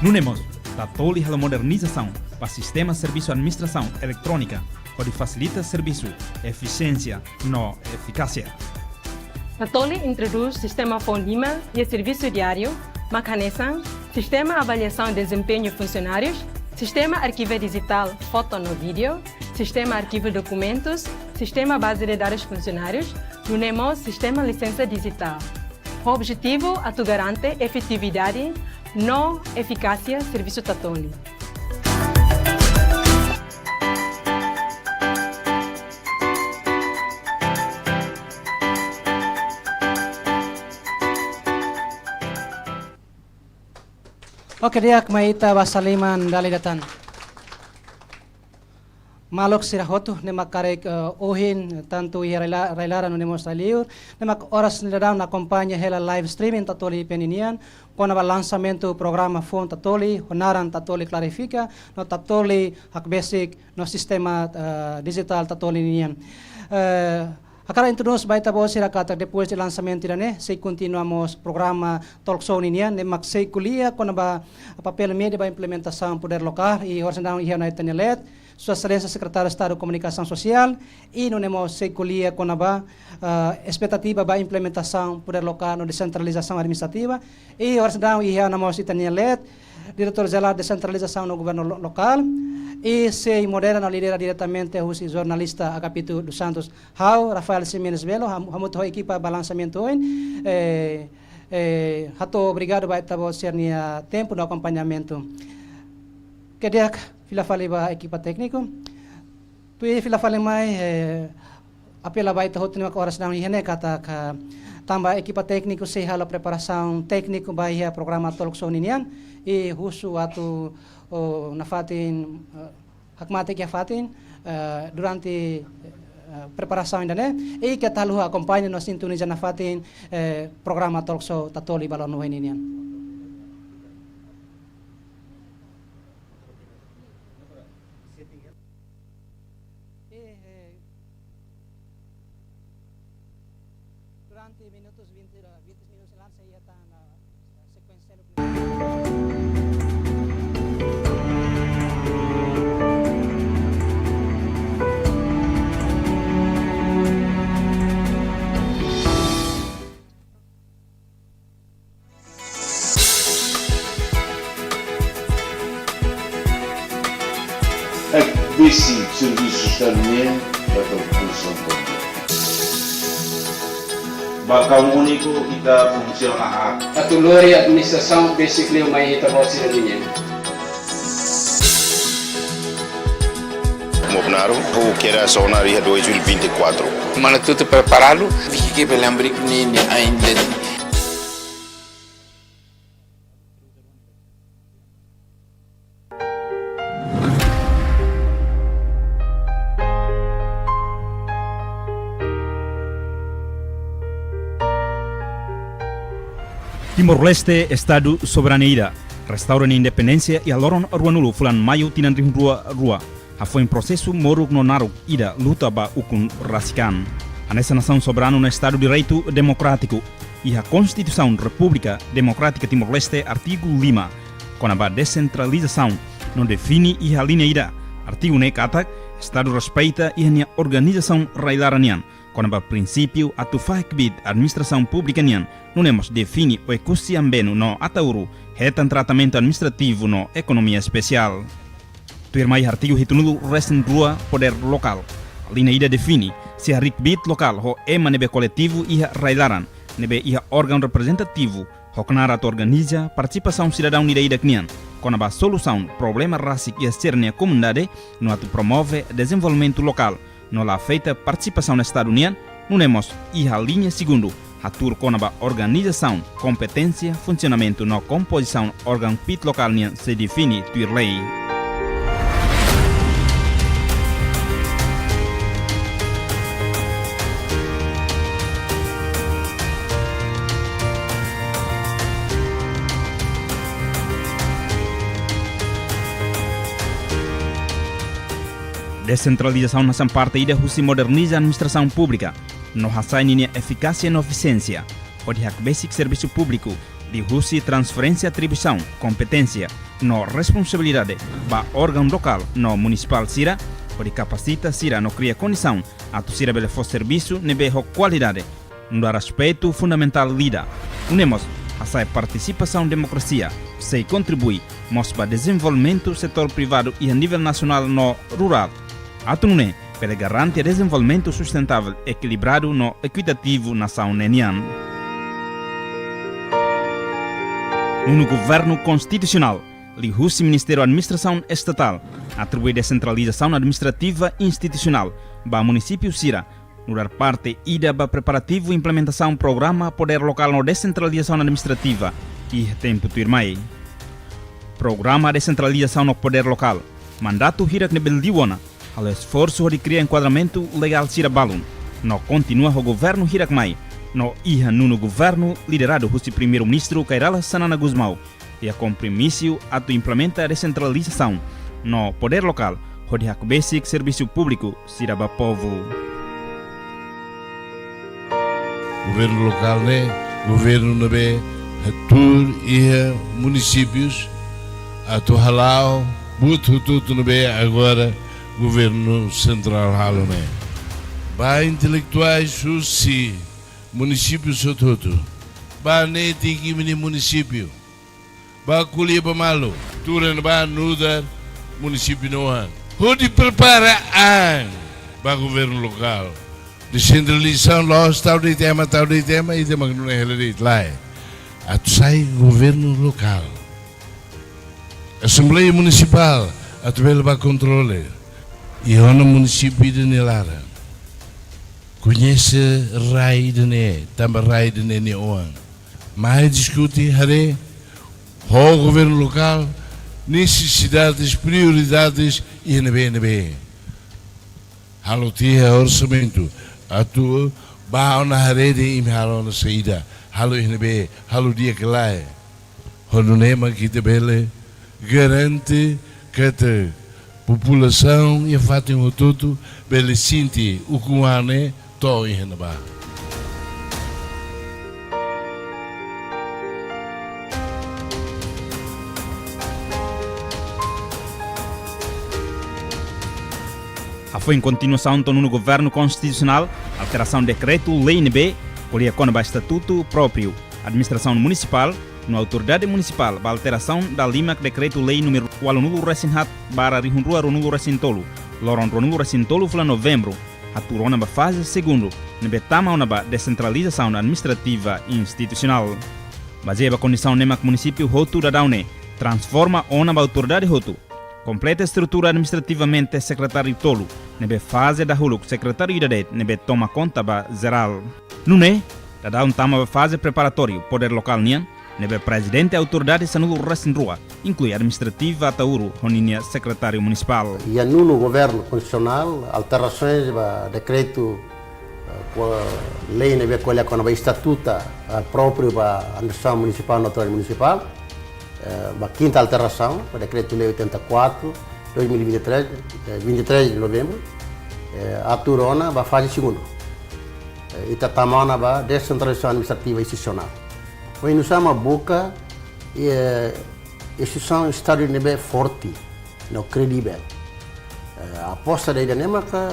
Nune'e mós, Tatoli halo modernizasaun ba sistema servisu administrasaun eletrónika, hodi fasilita servisu, efisiénsia no efikásia. Tatoli introdús sistema foun lima iha servisu diáriu, mak hanesan, sistema avaliasaun dezempeñu funsionárius, sistema arkivu dijitál foto no vídeo, sistema arkivu dokumentus, sistema baze de dadus funsionárius, nune'e mós sistema lisensa dijitál. Ho objetivu atu garante efetividade no efikásia servisu Tatoli. Oke, di'ak, mai ita basa liman dala ida tan. Maluk sira hotu, ne'ebé mak karik, eh, ohin, tantu iha rai la-, rai laran no ne'e mós rai liur, ne'ebé mak oras ne'e daudaun akompaña hela live streaming Tatoli I P ninian, kona-ba lansamentu programa foun Tatoli, ho naran Tatoli Klarifika, no Tatoli Hakbesik, no sistema, eh, dijitál Tatoli nian. Eh, Hakarak introdús ba ita-boot sira katak depois de lansamentu ida-ne'e, sei kontinua mós programa talk show ninian, ne'e mak sei ko'alia kona-ba papél média ba implementasaun podér lokál, i orsida iha ona ita-nia leet, Sua Exelénsia Sekretáriu Estadu Komunikasaun Sosiál, i nune'e mós sei ko'alia kona-ba, ah, espetativa ba implementasaun podér lokál no desentralizasaun administrativa, i orsida iha ona mós ita-nia leet, Diretór Jerál Desentralizasaun no Governu Lo-, Lokál, i sei modera no lidera diretamente husi jornalista Agapito dos Santos, ha'u, Rafael Ximenes Belo, ham-, hamutuk ho ekipa ba lansamentu ohin, eh, eh, hato'o obrigadu ba ita-boot sira-nia tempu no akompañamentu. Ke di'ak, fila fali ba ekipa tékniku. Tuir fila fali mai, eh, apela ba ita hotu ne'ebé orsida iha ne'e katak tanba ekipa tékniku sei halo preparasaun tékniku ba iha programa talk show ninian, i husu atu, oh, nafatin, eh, hakmatek iha fatin, eh, durante, eh, preparasaun ida-ne'e, i keta haluha akompaña no sintoniza nafatin, eh, programa talk show Tatoli ba Loron Oin ninian. Eh, eh, durante minutus vinte, vinte minutus lansa iha tan, ah, sekuénsia. Ek besi servisu Estadu nian ba ita populasaun pobre. Balkaun úniku ita funsiona hak. Atu lori administrasaun besik liu mai ita-boot sira-nian. Mobnaro, ha'u kera sona iha dois mil e vinte e quatro. Mana tutu preparadu, viki ke belambriku ni, ni ainda. Timor-Leste, Estadu soberanu ida, restaura nia independénsia iha loron ruanulu fulan Maiu tinan rihun rua rua, hafoin prosesu moruk no naruk ida luta ba ukun rasik an. Hanesan nasaun soberanu no Estadu Direitu Demokrátiku, iha Konstituisaun Repúblika Demokrátika Timor-Leste, artigu lima, kona-ba desentralizasaun, no define iha liña ida, artigu ne'e katak, Estadu respeita iha nia organizasaun rai-laran nian, kona-ba prinsípiu atu fahe kbiit administrasaun públika nian, nune'e mós define Oekusi Ambenu no Ataúru hetan tratamentu administrativu no ekonomia espesiál. Tuirmai artigu hitunulu resin rua, podér lokál. Liña ida define, se harii kbiit lokál ho ema ne'ebé koletivu iha rai-laran, ne'ebé iha órgaun reprezentativu, ho knaar atu organiza partisipasaun sidadaun ida-idak nian, kona-ba solusaun problema rasik iha sira-nia komunidade, no atu promove dezenvolvimentu lokál, no la afeta partisipasaun Estadu nian, nune'e mós iha liña segundu, hatuur kona-ba organizasaun, kompeténsia, funsionamentu no kompozisaun órgaun kbiit lokál nian sei define tuir lei. Desentralizasaun hanesan parte ida husi moderniza administrasaun públika, no hasa'e ninia efikásia no efisiénsia, hodi hakbesik servisu públiku, liuhusi transferénsia atribuisaun, kompeténsia, no responsabilidade ba órgaun lokál no munisipál sira, hodi kapasita sira no kria kondisaun atu sira bele fó servisu ne'ebé ho kualidade, nu'udar aspetu fundamentál ida. Nune'e mós hasa'e partisipasaun demokrasia, sei kontribui mós ba dezenvolvimentu setór privadu iha nivel nasionál no rurál. Atu nune'e bele garante dezenvolvimentu sustentável, ekilibradu no ekuitativu nasaun ne'e nian. Nonu Governu Konstitusionál, liuhusi Ministériu Administrasaun Estatál, atribui desentralizasaun administrativa institusionál ba munisípiu sira, nu'udar parte ida ba preparativu implementasaun programa podér lokál no desentralizasaun administrativa iha tempu tuirmai. Programa desentralizasaun no podér lokál, mandatu hirak ne'ebé liu ona, halo esforsu hodi kria enkuadramentu legál sira balun, no kontinua ho governu hirak mai, no iha nonu governu lideradu husi Primeiru-Ministru Kay Rala Xanana Gusmão, iha kompromisu atu implementa desentralizasaun no podér lokál, hodi hakbesik servisu públiku sira ba povu. Governu lokál ne'e governu ne'ebé tuur iha munisípiu atu hala'o buat hotu-hotu ne'ebé agora governu sentrál halo ne'e. Ba intelektuais husi munisípiu hotu-hotu. Ba netik imi-nia munisípiu. Ba ko'alia ba malu, tuur iha ne'ebá nu'udar munisípiu nia oan. Hodi prepara an ba governu lokál. Desentralizasaun la'ós tau de'it ema, tau de'it ema, ita mak nune'e hela de'it, lae. Atu sai governu lokál. Asembleia Munisipál, atu bele ba kontrola. Iha ona munisípiu ida-ne'e laran. Koñese rai ida-ne'e, tanba rai ida-ne'e nia oan. Mai diskute haree ho governu lokál, nesesidades, prioridades, iha ne'ebé, ne'ebé. Halo tiha orsamentu, atu ba ona haree de'it imi halo ona saida, halo iha ne'ebé, halo di'ak ka lae. Ho nune'e mak ita bele garante katak populasaun iha fatin hotu-hotu bele sente ukun-an ne'e to'o iha ne'ebá. Hafoin kontinuasaun to'o nonu Governu Konstitusionál, alterasaun dekretu-lei ne'ebé ko'alia kona-ba estatutu própriu administrasaun munisipál, no autoridade munisipál ba alterasaun dala lima dekretu-lei númeru ualunulu resin haat barra rihun rua ruanulu resin tolu, loron ruanulu resin tolu fulan Novembru, hatuur ona ba faze segundu, ne'ebé tama ona ba desentralizasaun administrativa institusionál. Bazeia ba kondisaun ne'e mak munisípiu hotu daudaun ne'e transforma ona ba autoridade hotu. Kompleta estrutura administrativamente sekretáriu tolu, ne'ebé faze dahuluk sekretáriu ida de'it ne'ebé toma konta ba jerál. Nune'e, daudaun tama ba faze preparatóriu podér lokál nian, ne'ebé prezidente autoridade sanulu resin rua, inklui administrativa Ataúro ho ninia sekretáriu munisipál. Iha nonu Governu Konstitusionál, alterasaun ba dekretu, eh, ko-, lei ne'ebé ko'alia kona-ba estatutu, eh, própriu ba administrasaun munisipál no autoridade munisipál, eh, ba kinta alterasaun, ba dekretu-lei oitenta e quatro, dois mil e vinte e três, eh, vinte e três de novembro, eh, hatuur ona ba faze segundu. Eh, ita tama ona ba desentralizasaun administrativa institusionál. Oinsá mak buka, eh, instituisaun Estadu ne'ebé forte no kredivel. Eh, aposta ida-ne'e maka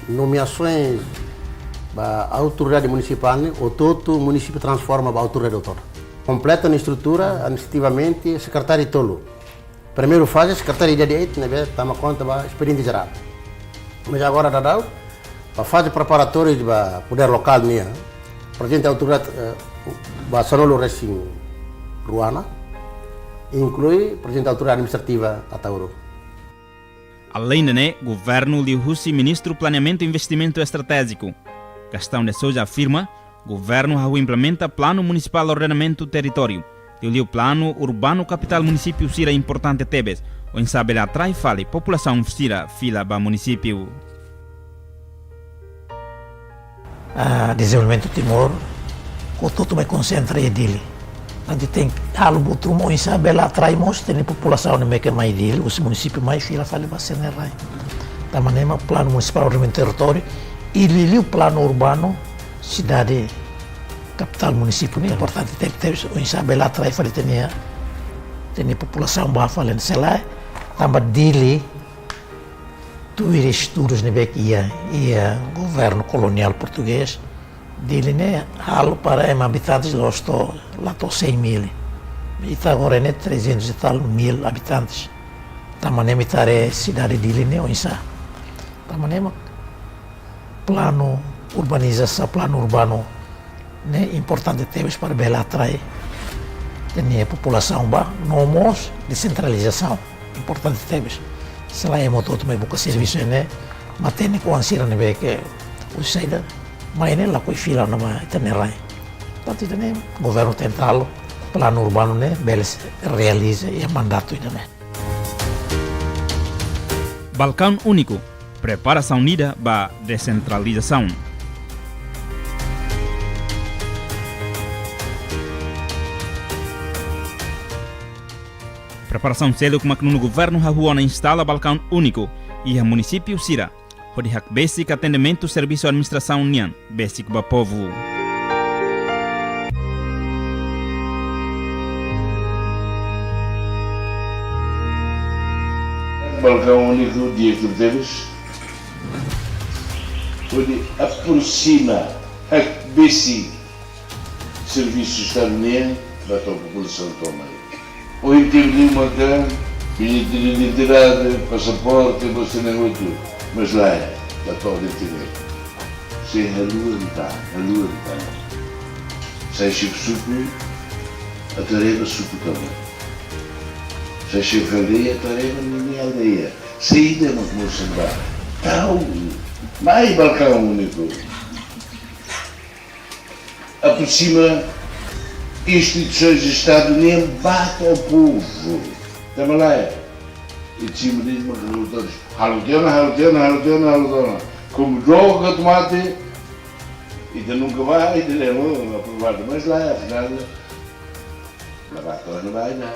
nomeasaun ba autoridade munisipál ne'e, hotu-hotu munisípiu transforma ba autoridade autónoma. Kompleta nia estrutura administrativamente, sekretáriu tolu. Primeiru faze, sekretáriu ida de'it ne'ebé toma konta ba espediente jerál. Mas agora daudaun, ba faze preparatóriu ba podér lokál nian, prezidente autoridade, eh, ba sanulu resin rua ona, inklui prezidente autoridade administrativa Ataúro. Aleinde ne'e, governu liuhusi Ministru Planeamentu Investimentu Estratéjiku, Gastão de Sousa afirma, governu hahú implementa Planu Munisipál Ordenamentu Territóriu, liuliu Planu Urbanu Kapitál munisípiu sira importante tebes, oinsá bele atrai fali populasaun sira fila ba munisípiu. Ah, dezenvolvimentu Timor, hotu-hotu mai konsentra iha Dili. Entaun tenke halo buat ruma oinsá bele atrai mós ita-nia populasaun ne'ebé ke mai Dili, husi munisípiu mai fila fali ba sira-nia rai. Tanba ne'e mak Planu Munisipál Ordenamentu Territóriu, i liuliu planu urbanu sidade kapitál munisípiu ne'e importante tebes, tebes, oinsá bele atrai fali ita-nia, ita-nia populasaun ba fali ne'e selae, tanba Dili, tuir estudus ne'ebé ke iha, iha governu koloniál portugés, Dili ne'e halo para ema abitantes la'ós to'o, la to'o cem mil. Ita agora ne'e trezentos e tal mil habitantes. Tanba ne'e ita haree sidade Dili ne'e oinsá. Tanba ne'e mak planu urbanizasaun, planu urbanu ne'e importante tebes para bele atrai ita-nia populasaun ba, no mós desentralizasaun importante tebes. Selae ema hotu-hotu mai buka servisu ne'e, matenek oan sira ne'ebé ke husi saida mai ne'e lakohi fila ona ba ita-nia rai. Entaun ita-nia governu tenta halo planu urbanu ne'e bele realiza iha mandatu ida-ne'e. Balkaun úniku, preparasaun ida ba desentralizasaun. Preparasaun seluk mak nonu governu hahú ona instala balkaun úniku iha munisípiu sira, hodi hakbesik atendimentu servisu administrasaun nian besik ba povu. Balkaun úniku di'ak tebes, hodi aproxima, hakbesik servisu Estadu nian ba to'o populasaun tomak. Ohin tebes liu maka bilhete de identidade, pasaporte, ba sira-ne'e hotu, mas lae, la to'o de'it. Sei haluha tan, haluha tan. Sai xefe suku, atu haree ba suku tomak. Sai xefe aldeia, atu haree ba ninia aldeia. Saida mak mosu ba? Ta'uk, mai Balkaun úniku. Aproxima instituisoens Estadu nian ba to'o povu. Tanba lae, i cima de uma dos doutores. Halo tiha ona, halo tiha ona, halo tiha ona, halo tiha ona. Komu droga ka tomate, ita nunka ba, ita lemo aprovadu, mas lae, afinál, la ba to'o ona ba, lae.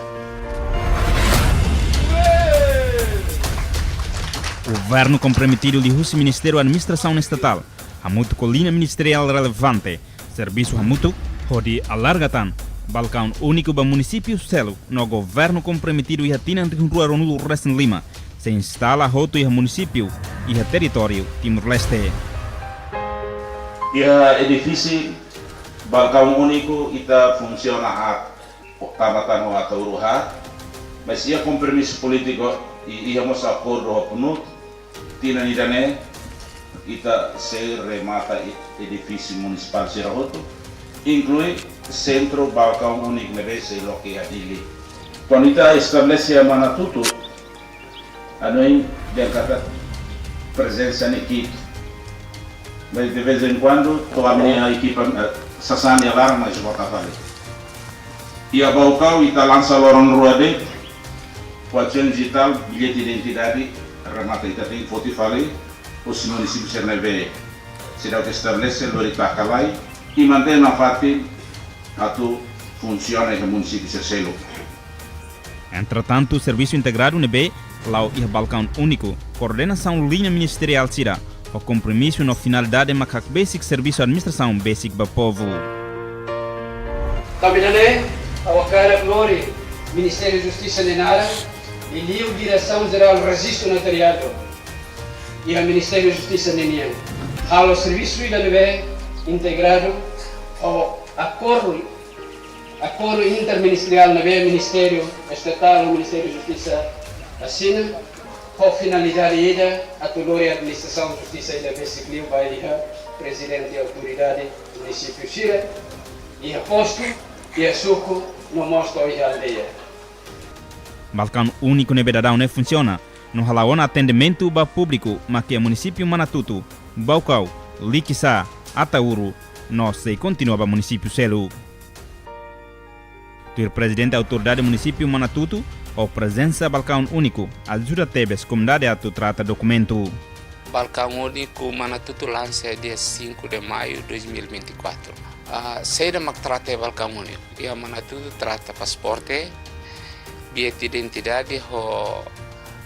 Governu komprometidu liuhusi Ministériu Administrasaun Estatál, hamutuk ho liña ministeriál relevante, servisu hamutuk hodi alarga tan Balkaun úniku ba munisípiu seluk, no governu komprometidu iha tinan rihun rua ruanulu resin lima sei instala hotu iha munisípiu iha territóriu Timor-Leste. Iha edifísiu Balkaun úniku ita funsiona aat, tanba tan ho Ataúru haat, mas iha kompromisu polítiku i iha mós akordu ho PNUD, tinan ida-ne'e ita sei remata e-, edifísiu munisipál sira hotu, inklui sentru Balkaun úniku ne'ebé sei loke iha Dili. Kuandu ita estabelese iha Manatutu, hanoin dehan katak prezensa ne'e ki'ik. Mas de vez em quando, to'o ami-nia ekipa, eh, sasán nia laran, mas vota fali. Iha Baucau ita lansa loron rua de'it, quatrocentos e tal bilhete identidade, remata ita tenke foti fali, husi munisípiu sira ne'ebé seidauk estabelese, lori taka lai, i mantein nafatin atu funsiona iha munisípiu sira seluk. Entretantu, servisu integradu ne'ebé la'o iha Balkaun úniku, koordenasaun liña ministeriál sira, ho kompromisu no finalidade mak hakbesik servisu administrasaun besik ba povu. Tanba ida-ne'e, ha'u hakarak lori Ministériu Justisa nia naran, liuliu Diresaun Jerál Rejistu Notariadu iha Ministériu Justisa ninian, halo servisu ida ne'ebé integradu ho akordu, akordu interministeriál ne'ebé Ministériu Estatál ho Ministériu Justisa asina, ho finalidade ida atu lori administrasaun justisa ida besik liu ba iha prezidente autoridade munisípiu sira, iha postu, iha suku, no mós to'o iha aldeia. Balkaun úniku ne'ebé daudaun ne'e funsiona no hala'o ona atendimentu ba públiku mak iha munisípiu Manatutu, Baucau, Likisá, Ataúru, no sei kontinua ba munisípiu seluk. Tuir prezidente autoridade munisípiu Manatutu, ho prezensa Balkaun úniku ajuda tebes komunidade atu trata dokumentu. Balkaun úniku Manatutu lansa dia cinco de maio dois mil e vinte e quatro. Ah, saida mak trata iha Balkaun úniku? Iha Manatutu trata pasaporte, bilhete identidade ho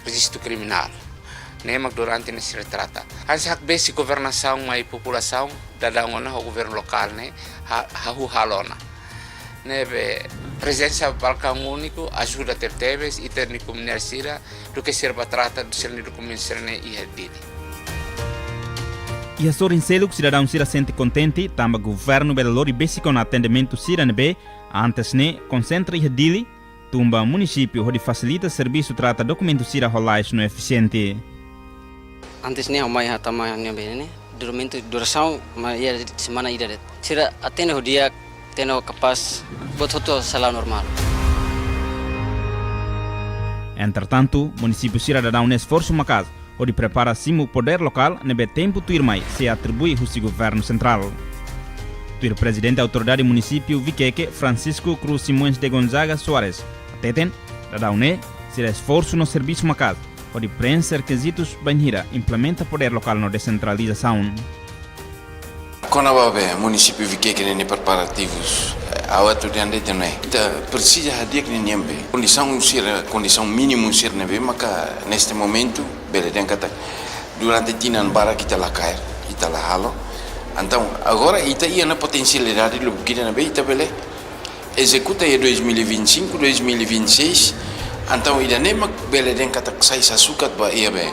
rejistu kriminál. Ne'e mak durante ne'e sira trata. Hanesan hakbesik governasaun mai populasaun, daudaun ona ho governu lokál ne'e, ha-, hahú halo ona. Ne'ebé prezensa Balkaun úniku ajuda tebetebes ita-nia komunidade sira, duké sira bá trata sira-nia dokumentu sira-ne'e iha Dili. Iha sorin seluk sidadaun sira sente kontente, tanba governu bele lori besik ona atendimentu sira ne'ebé antes ne'e konsentra iha Dili, tun ba munisípiu hodi fasilita servisu trata dokumentu sira ho lais no efisiente. Antes ne'e ha'u mai hatama ne'ebé ne'e, duramentu durasaun mai iha semana ida de'it. Sira atende ho di'ak, atende ho kapás, buat hotu sei la'o normál. Entretantu, munisípiu sira daudaun ne'e esforsu maka'as hodi prepara simu podér lokál ne'ebé tempu tuirmai sei atribui husi governu sentrál. Tuir prezidente autoridade munisípiu Viqueque, Francisco Cruz Simões de Gonzaga Soares, hateten, daudaun ne'e sira esforsu no servisu maka'as hodi preenxe rekizitus bainhira implementa podér lokál no desentralizasaun. Kona-ba be munisípiu Viqueque ninia preparativus, eh, ha'u atu dehan de'it ne'e. Ita presiza hadi'a ke ninia be kondisaun sira, kondisaun mínimu sira ne'ebé maka neste momentu bele dehan katak durante tinan barak ita la kaer, ita la halo. Entaun, agora ita iha ona potensialidade lubuk ida ne'ebé ita bele ezekuta iha dois mil e vinte e cinco, dois mil e vinte e seis, Entaun ida-ne'e mak bele dehan katak sai sasukat ba iha be,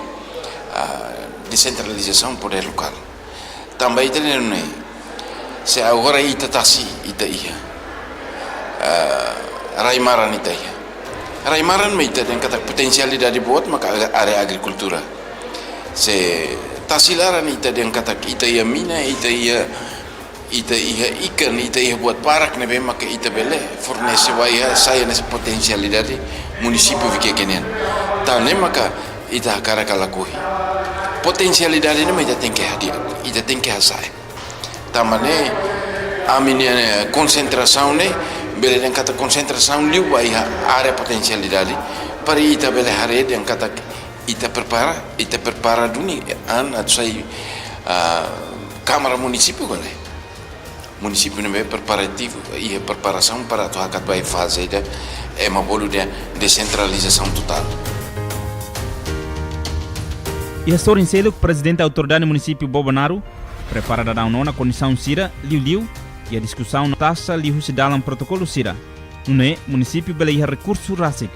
ah, desentralizasaun podér lokál. Tanba ita ne'e, se agora ita tasi, ita iha, ah, rai-maran ita iha. Rai-maran mak ita dehan katak potensialidade boot maka área agrikultura. Se tasi laran ita dehan katak ita iha mina, ita iha, ita iha ikan, ita iha buat barak ne'ebé maka ita bele fornese ba iha, sai hanesan potensialidade munisípiu Viqueque nian. Tan ne'e maka ita hakarak ka lakohi. Potensialidade ne'e mak ita tenke hadi'a, ita tenke hasa'e. Tanba ne'e, ami-nia konsentrasaun ne'e, bele dehan katak konsentrasaun liu ba iha área potensialidade, para ita bele haree dehan katak ita prepara, ita prepara duni an atu sai, ah, Kámara Munisípiu ka lae. Munisípiu ne'ebé preparativu, iha preparasaun para atu hakat ba iha faze ida, ema bolu dehan desentralizasaun totál. Iha sorin seluk, Prezidente Autoridade Munisípiu Bobonaro prepara daudaun ona kondisaun sira liuliu iha diskusaun taxa liuhusi dalan protokolu sira. Nune'e, munisípiu bele iha rekursu rasik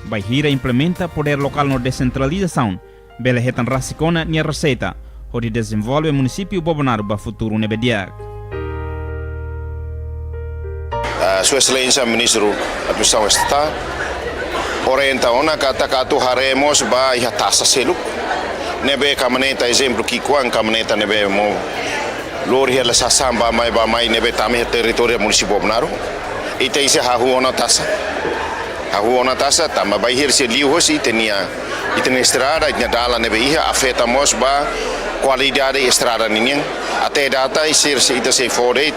bainhira implementa podér lokál no desentralizasaun, bele hetan rasik ona nia reseita hodi dezenvolve munisípiu Bobonaro ba futuru ne'ebé di'ak. Ah, Sua Exelénsia Ministru Administrasaun Estatál orienta ona katak atu haree mós ba iha taxa seluk ne'ebé kamineta, ezemplu ki'ikoan kamineta ne'ebé mak lori hela sasán bá-mai, bá-mai ne'ebé tama iha territóriu munisípiu Bobonaro. Ita sei hahú ona taxa. Hahú ona taxa, tanba bainhira sei liu hosi ita-nia, ita-nia estrada, ita-nia dalan ne'ebé iha, afeta mós ba kualidade estrada ninian. Até data, sei, sei, ita sei fó de'it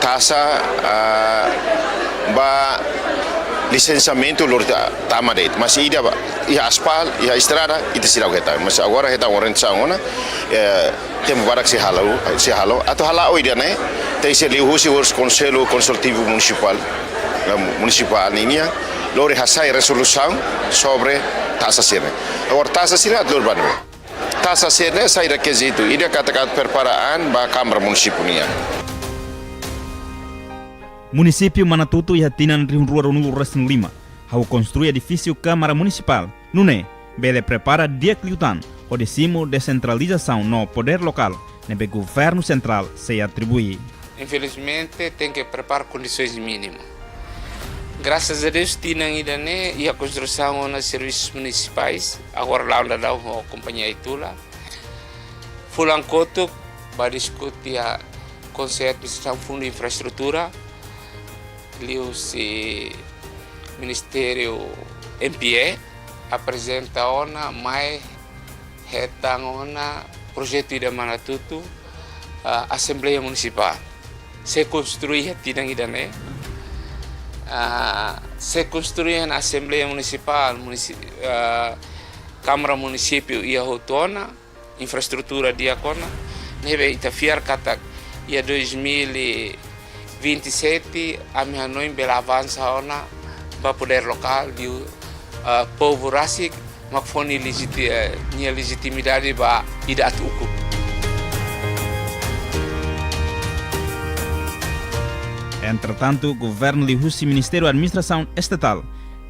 taxa, ah, ba lisensiamentu lori ta-, tama de'it. Mas ida ba, iha aspal, iha estrada, ita seidauk hetan. Mas agora hetan orientasaun ona, eh, tempu badak sei halo, sei halo. Atu hala'o ida-ne'e, tenke sei liuhusi hosi Konsellu Konsultivu Munisipál, eh, munisipál ninian, lori hasai rezolusaun sobre taxa sira-ne'e. Agora taxa sira-ne'e atu lori ba ne'ebé? Taxa sira-ne'e sai rekizitu ida katak atu prepara an ba Kámara Munisípiu nian. Munisípiu Manatuto iha tinan rihun rua ruanulu resin lima hahú konstrui edifísiu Kámara Munisipál. Nune'e, bele prepara di'ak liután hodi simu desentralizasaun no podér lokál ne'ebé governu sentrál sei atribui. Infelizmente, tenke prepara kondisoens mínimu. Grasas a Deus, tinan ida-ne'e iha konstrusaun ona servisus munisipais, agora la'o daudaun ho kompañia Itula. Fulan kotuk, bá diskute iha Konsellu Administrasaun Fundu Infraestrutura, liuhusi Ministériu M P A, aprezenta ona mai hetan ona projetu ida Manatuto, ah, Asembleia Munisipál. Sei konstrui iha tinan ida-ne'e. Ah, sei konstrui iha Asembleia Munisipál, munisi-, ah, Kámara Munisípiu iha hotu ona, infraestrutura di'ak ona, ne'ebé ita fiar katak iha dois mil e vinte e sete, ami hanoin bele avansa ona ba podér lokál, liu, ah, povu rasik mak fó nia legiti-, eh, nia lejitimidade ba ida atu ukun. Entretantu, governu liuhusi Ministériu Administrasaun Estatál,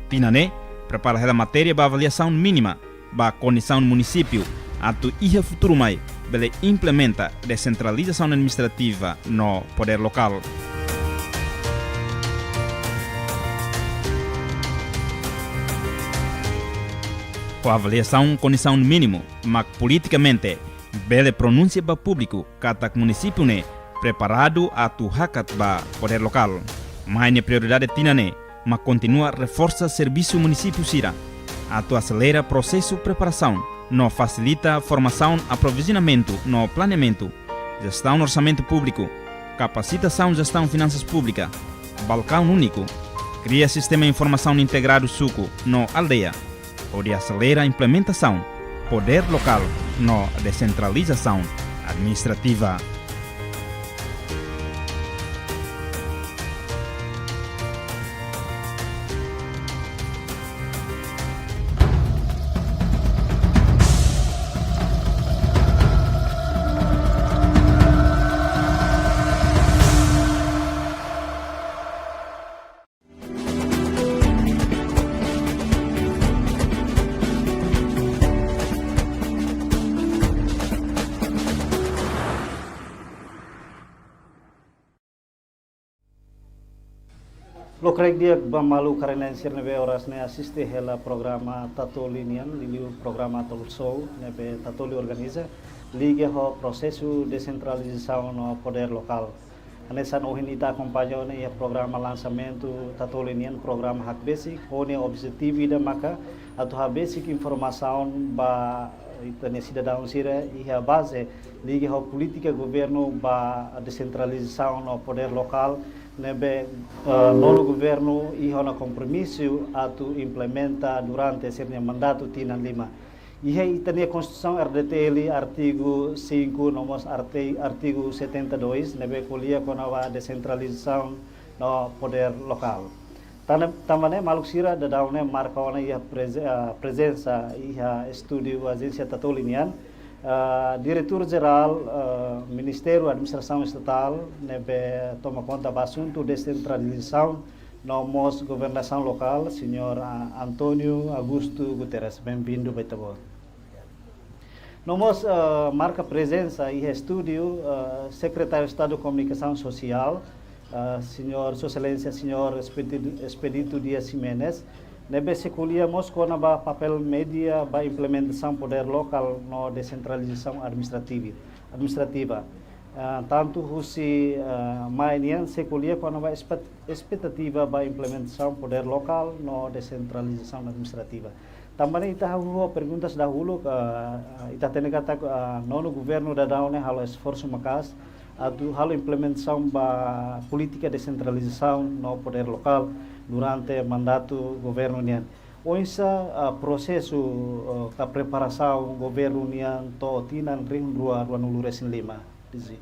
tinan ne'e, prepara hela matéria ba avaliasaun mínima ba kondisaun munisípiu, atu iha futuru mai bele implementa desentralizasaun administrativa no podér lokál. Ho avaliasaun kondisaun mínimu, mak politikamente bele pronunsia ba públiku katak munisípiu ne'e preparadu atu hakat ba podér lokál. Mai nia prioridade tinan ne'e mak kontinua reforsa servisu munisípiu sira, atu aselera prosesu preparasaun no fasilita formasaun, aprovizionamentu no planeamentu, jestaun orsamentu públiku, kapasitasaun jestaun finansas públika, balkaun úniku, kria sistema informasaun integradu suku no aldeia, hodi aselera implementasaun podér lokál no desentralizasaun administrativa. Lokrek di'ak ba maluk karenan sira ne'ebé oras ne'e asiste hela programa Tatoli nian, liuliu programa talk show ne'ebé Tatoli organiza, liga ho prosesu desentralizasaun no podér lokál. Hanesan ohin ita akompaña ona iha programa lansamentu Tatoli nian, programa hakbesik, ho nia objetivu ida maka atu hakbesik informasaun ba ita-nia sidadaun sira iha baze liga ho polítika governu ba desentralizasaun no podér lokál, ne'ebé, eh, nonu governu iha ona kompromisu atu implementa durante sira-nia mandatu tinan lima. Iha ita-nia Konstituisaun R D T L artigu cinco no mós arte-, artigu setenta e dois, ne'ebé ko'alia kona-ba desentralizasaun no podér lokál. Tan-, tanba ne'e maluk sira daudaun ne'e marka ona iha preze-, ah, prezensa iha estúdiu Ajénsia Tatoli nian, ah, Diretór Jerál, ah, Ministériu Administrasaun Estatál, ne'ebé toma konta ba asuntu desentralizasaun no mós governasaun lokál, señór, ah, António Augusto Guterres. Benvindu ba ita-boot. No mós, ah, marka prezensa iha estúdiu, ah, Sekretáriu Estadu Komunikasaun Sosiál, ah, señór, Sua Exelénsia, señór Expedito, Expedito Dias Ximenes, ne'ebé sei ko'alia mós kona-ba papél média ba implementasaun podér lokál no desentralizasaun administrativa, administrativa. Ah, tantu husi, ah, mai nian sei ko'alia kona-ba espe-, espetativa ba implementasaun podér lokál no desentralizasaun administrativa. Tanba ne'e ita hahú ho perguntas dahuluk, ah, ita hatene katak, ah, nonu governu daudaun ne'e halo esforsu maka'as atu halo implementasaun ba polítika desentralizasaun no podér lokál durante mandatu governu nian. Oinsá, ah, prosesu, ah, ka preparasaun governu nian to'o tinan rihun rua ruanulu resin lima, dizi.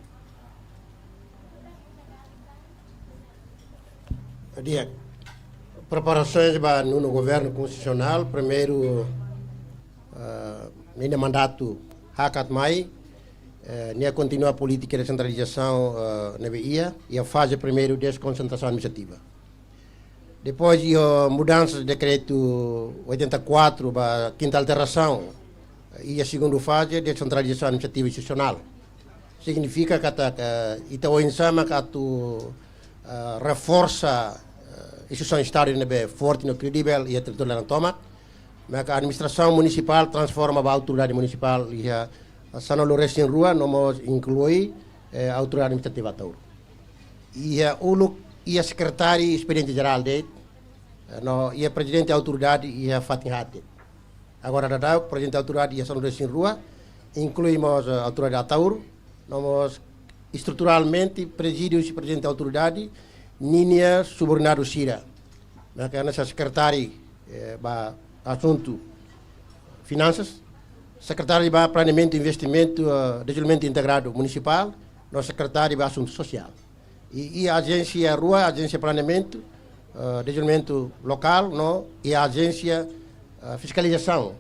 Di'ak, preparasaun ba nonu governu konstitusionál, primeiru, eh, ninia mandatu hakat mai, eh, nia kontinua polítika desentralizasaun, eh, ne'ebé iha, iha faze primeiru deskonsentrasaun administrativa. Depois iha mudansa dekretu oitenta e quatro ba kinta alterasaun, iha segundu faze desentralizasaun administrativa institusionál. Signifika katak ita oinsá mak atu, eh, reforsa, eh, instituisaun Estadu ne'ebé forte no kredivel iha territóriu laran tomak. Maka administrasaun munisipál transforma ba autoridade munisipál iha sanulu resin rua, no mós inklui, eh, autoridade administrativa Ataúru. Iha uluk iha sekretáriu espediente jerál de'it, eh, no iha prezidente autoridade iha fatin haat de'it. Agora daudaun prezidente autoridade iha sanulu resin rua, inklui mós, eh, autoridade Ataúru, no mós estruturalmente prezide husi prezidente autoridade ninia subordinadu sira. Maka hanesan sekretáriu, eh, ba asuntu finansas, sekretáriu ba planeamentu, investimentu, eh, dezenvolvimentu integradu munisipál, no sekretáriu ba asuntu sosiál. I, i ajénsia rua, ajénsia planeamentu, eh, dezenvolvimentu lokál, no, i ajénsia, eh, fiskalizasaun.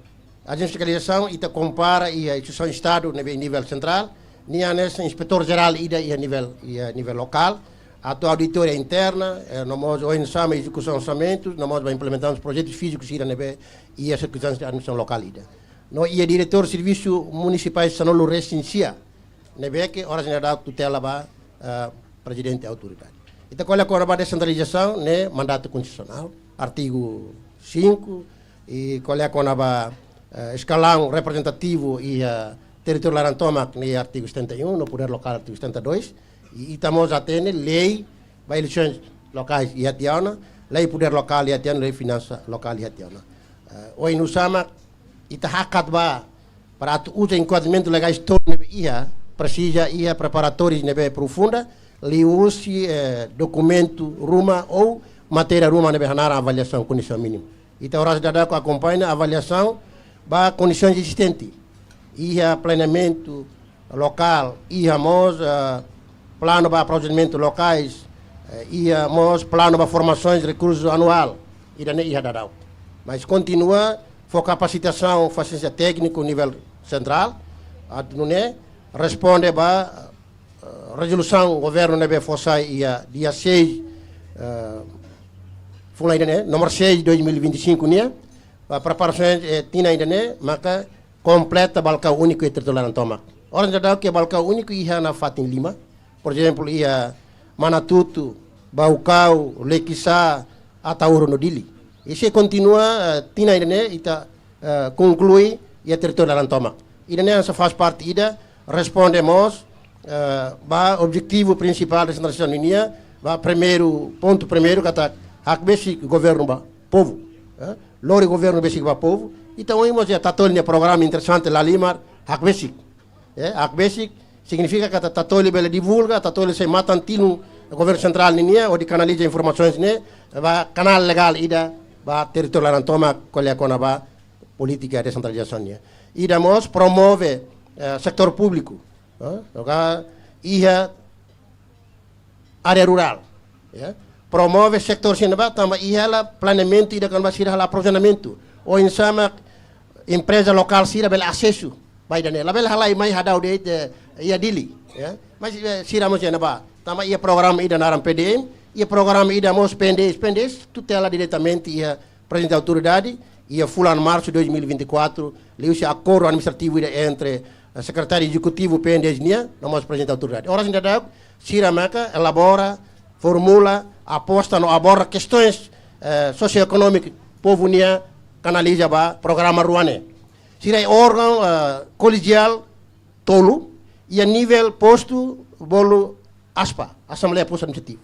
Ajénsia fiskalizasaun, ita kompara iha instituisaun Estadu ne'ebé nivel sentrál, nia hanesan inspetór jerál ida iha nivel, iha nivel lokál, atu auditoria interna, eh, no mós oinsá mak ezekusaun orsamentu, no mós ba implementasaun projetus fízikus sira ne'ebé iha sirkunstánsia administrasaun lokál ida. No iha diretór servisu munisipál sanulu resin sia, ne'ebé ke oras ne'e daudaun tutela ba, eh, prezidente autoridade. Ita ko'alia kona-ba desentralizasaun ne'e mandatu konstitusionál, artigu cinco, i ko'alia kona-ba, eh, eskalaun reprezentativu iha territóriu laran tomak ne'e artigu setenta e um, no podér lokál artigu setenta e dois, i ita mós hatene lei ba eleisoens lokais iha tiha ona, lei podér lokál iha tiha ona, lei finansa lokál iha tiha ona. Eh, oinsá mak ita hakat ba para atu uza enkuadramentu legais tolu ne'ebé iha, presiza iha preparatóriu ne'ebé profunda, liuhusi, eh, dokumentu ruma ou matéria ruma ne'ebé hanaran avaliasaun kondisaun mínima. Ita oras daudaun akompaña avaliasaun ba kondisaun ezistente. Iha planeamentu lokál, iha mós, eh, planu ba aprovizionamentu lokais, eh, iha mós planu ba formasaun rekursu anuál, ida-ne'e iha daudaun. Mas kontinua fó kapasitasaun, fó asisténsia tékniku nivel sentrál, atu nune'e responde ba, eh, rezolusaun governu ne'ebé fó sai iha dia seis, eh, fulan ida-ne'e, númeru seis, dois mil e vinte e cinco nian, ba preparasaun, eh, tinan ida-ne'e, maka kompleta balkau úniku iha territóriu laran tomak. Oras daudaun ke balkau úniku iha ona fatin lima, por ezemplu, iha Manatutu, Baucau, Liquiçá, Ataúro no Dili. I sei kontinua, eh, tinan ida-ne'e ita, eh, konklui iha territóriu laran tomak. Ida-ne'e hanesan faz parte ida, responde mós, eh, ba objetivu prinsipál desentralizasaun nian, ba primeiru, pontu primeiru katak hakbesik governu ba povu. Eh, lori governu besik ba povu. Entaun, ohin mós iha Tatoli nia programa interesante Lalimar, hakbesik. Eh, hakbesik signifika katak Tatoli bele divulga, Tatoli sei matan-tilun governu sentrál nian, hodi kanaliza informasoens ne'e ba kanál legál ida ba territóriu laran tomak ko'alia kona-ba polítika desentralizasaun nian. Ida mós promove, eh, setór públiku, eh, no ka iha área rurál, ya. Promove setór sira-ne'ebá, tanba iha hela planeamentu ida kona-ba sira halo aprovizionamentu. Oinsá mak empreza lokál sira bele asesu ba ida-ne'e. Labele halai mai hadau de'it, eh, iha Dili, ya. Mas, eh, sira mós iha ne'ebá. Tanba iha programa ida naran P D M, iha programa ida mós P N D S, P N D S tutela diretamente iha Prezidente Autoridade, iha fulan Marsu dois mil e vinte e quatro, liuhusi akordu administrativu ida entre, eh, Sekretáriu Ezekutivu P N D S nian, no mós Prezidente Autoridade. Oras ne'e daudaun, sira maka elabora, formula, aposta no aborda kestoens, eh, sosioekonómiku povu nian kanaliza ba programa rua ne'e. Sira iha órgaun, eh, kolegiál tolu, iha nivel postu bolu ASPA, Asembleia Postu Administrativu.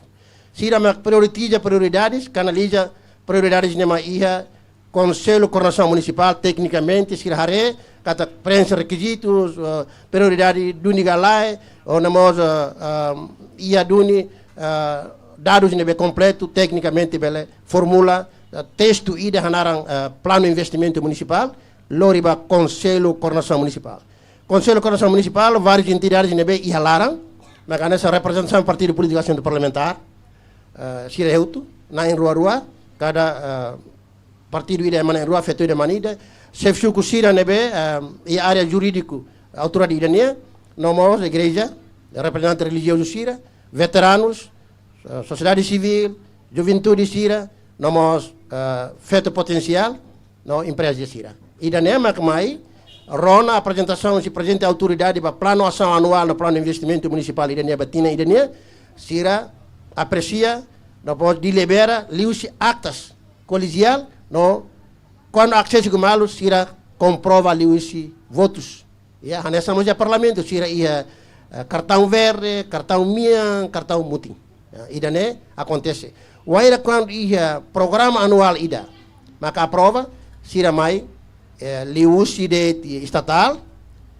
Sira mak prioritiza prioridades, kanaliza prioridades ne'e mai iha Konsellu Koordenasaun Munisipál, teknikamente, sira haree katak preenxe rekizitus, eh, prioridade duni ka lae, ou no mós, eh, eh, iha duni, eh, dadus ne'ebé kompletu, teknikamente bele formula, eh, testu ida hanaran, eh, planu investimentu munisipál, lori ba Konsellu Koordenasaun Munisipál. Konsellu Koordenasaun Munisipál, várias entidades ne'ebé iha laran, maka hanesan reprezentasaun partidu polítiku assentu parlamentár, eh, sira hotu, na'in rua-rua, kada, eh, partidu ida iha na'in rua, feto ida iha ida, xefe suku sira ne'ebé, eh, iha área jurídiku, autoridade ida nian, no mós igreja, reprezentante relijiozu sira, veteranus, eh, sosiedade sivíl, juventude sira, no mós, eh, feto potensiál, no empreza sira. Ida-ne'e mak mai, rona aprezentasaun husi Prezidente Autoridade ba planu asaun anuál no planu investimentu munisipál ida-ne'e ba tinan ida-ne'e, sira apresia, no depois delibera, liuhusi aktas kolegiál, no kuandu asesu ku malu, sira komprova liuhusi votus. Ya, hanesan mós iha parlamentu, sira iha, eh, kartaun verde, kartaun mean, kartaun mutin. Ya, ida-ne'e akontese. Wainhira kuandu iha programa anuál ida maka aprova, sira mai, eh, liuhusi de'it estatál,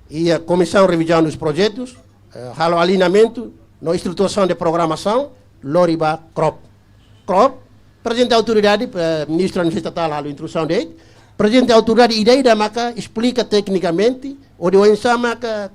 iha Comissão Revisão dos Projetos, eh, halo alineamentu no estruturasaun de programasaun, lori ba CROP. CROP, Prezidente Autoridade, eh, Ministru Administrasaun Estatál halo introdusaun de'it. Prezidente Autoridade ida-idak maka esplika teknikamente, hodi oinsá maka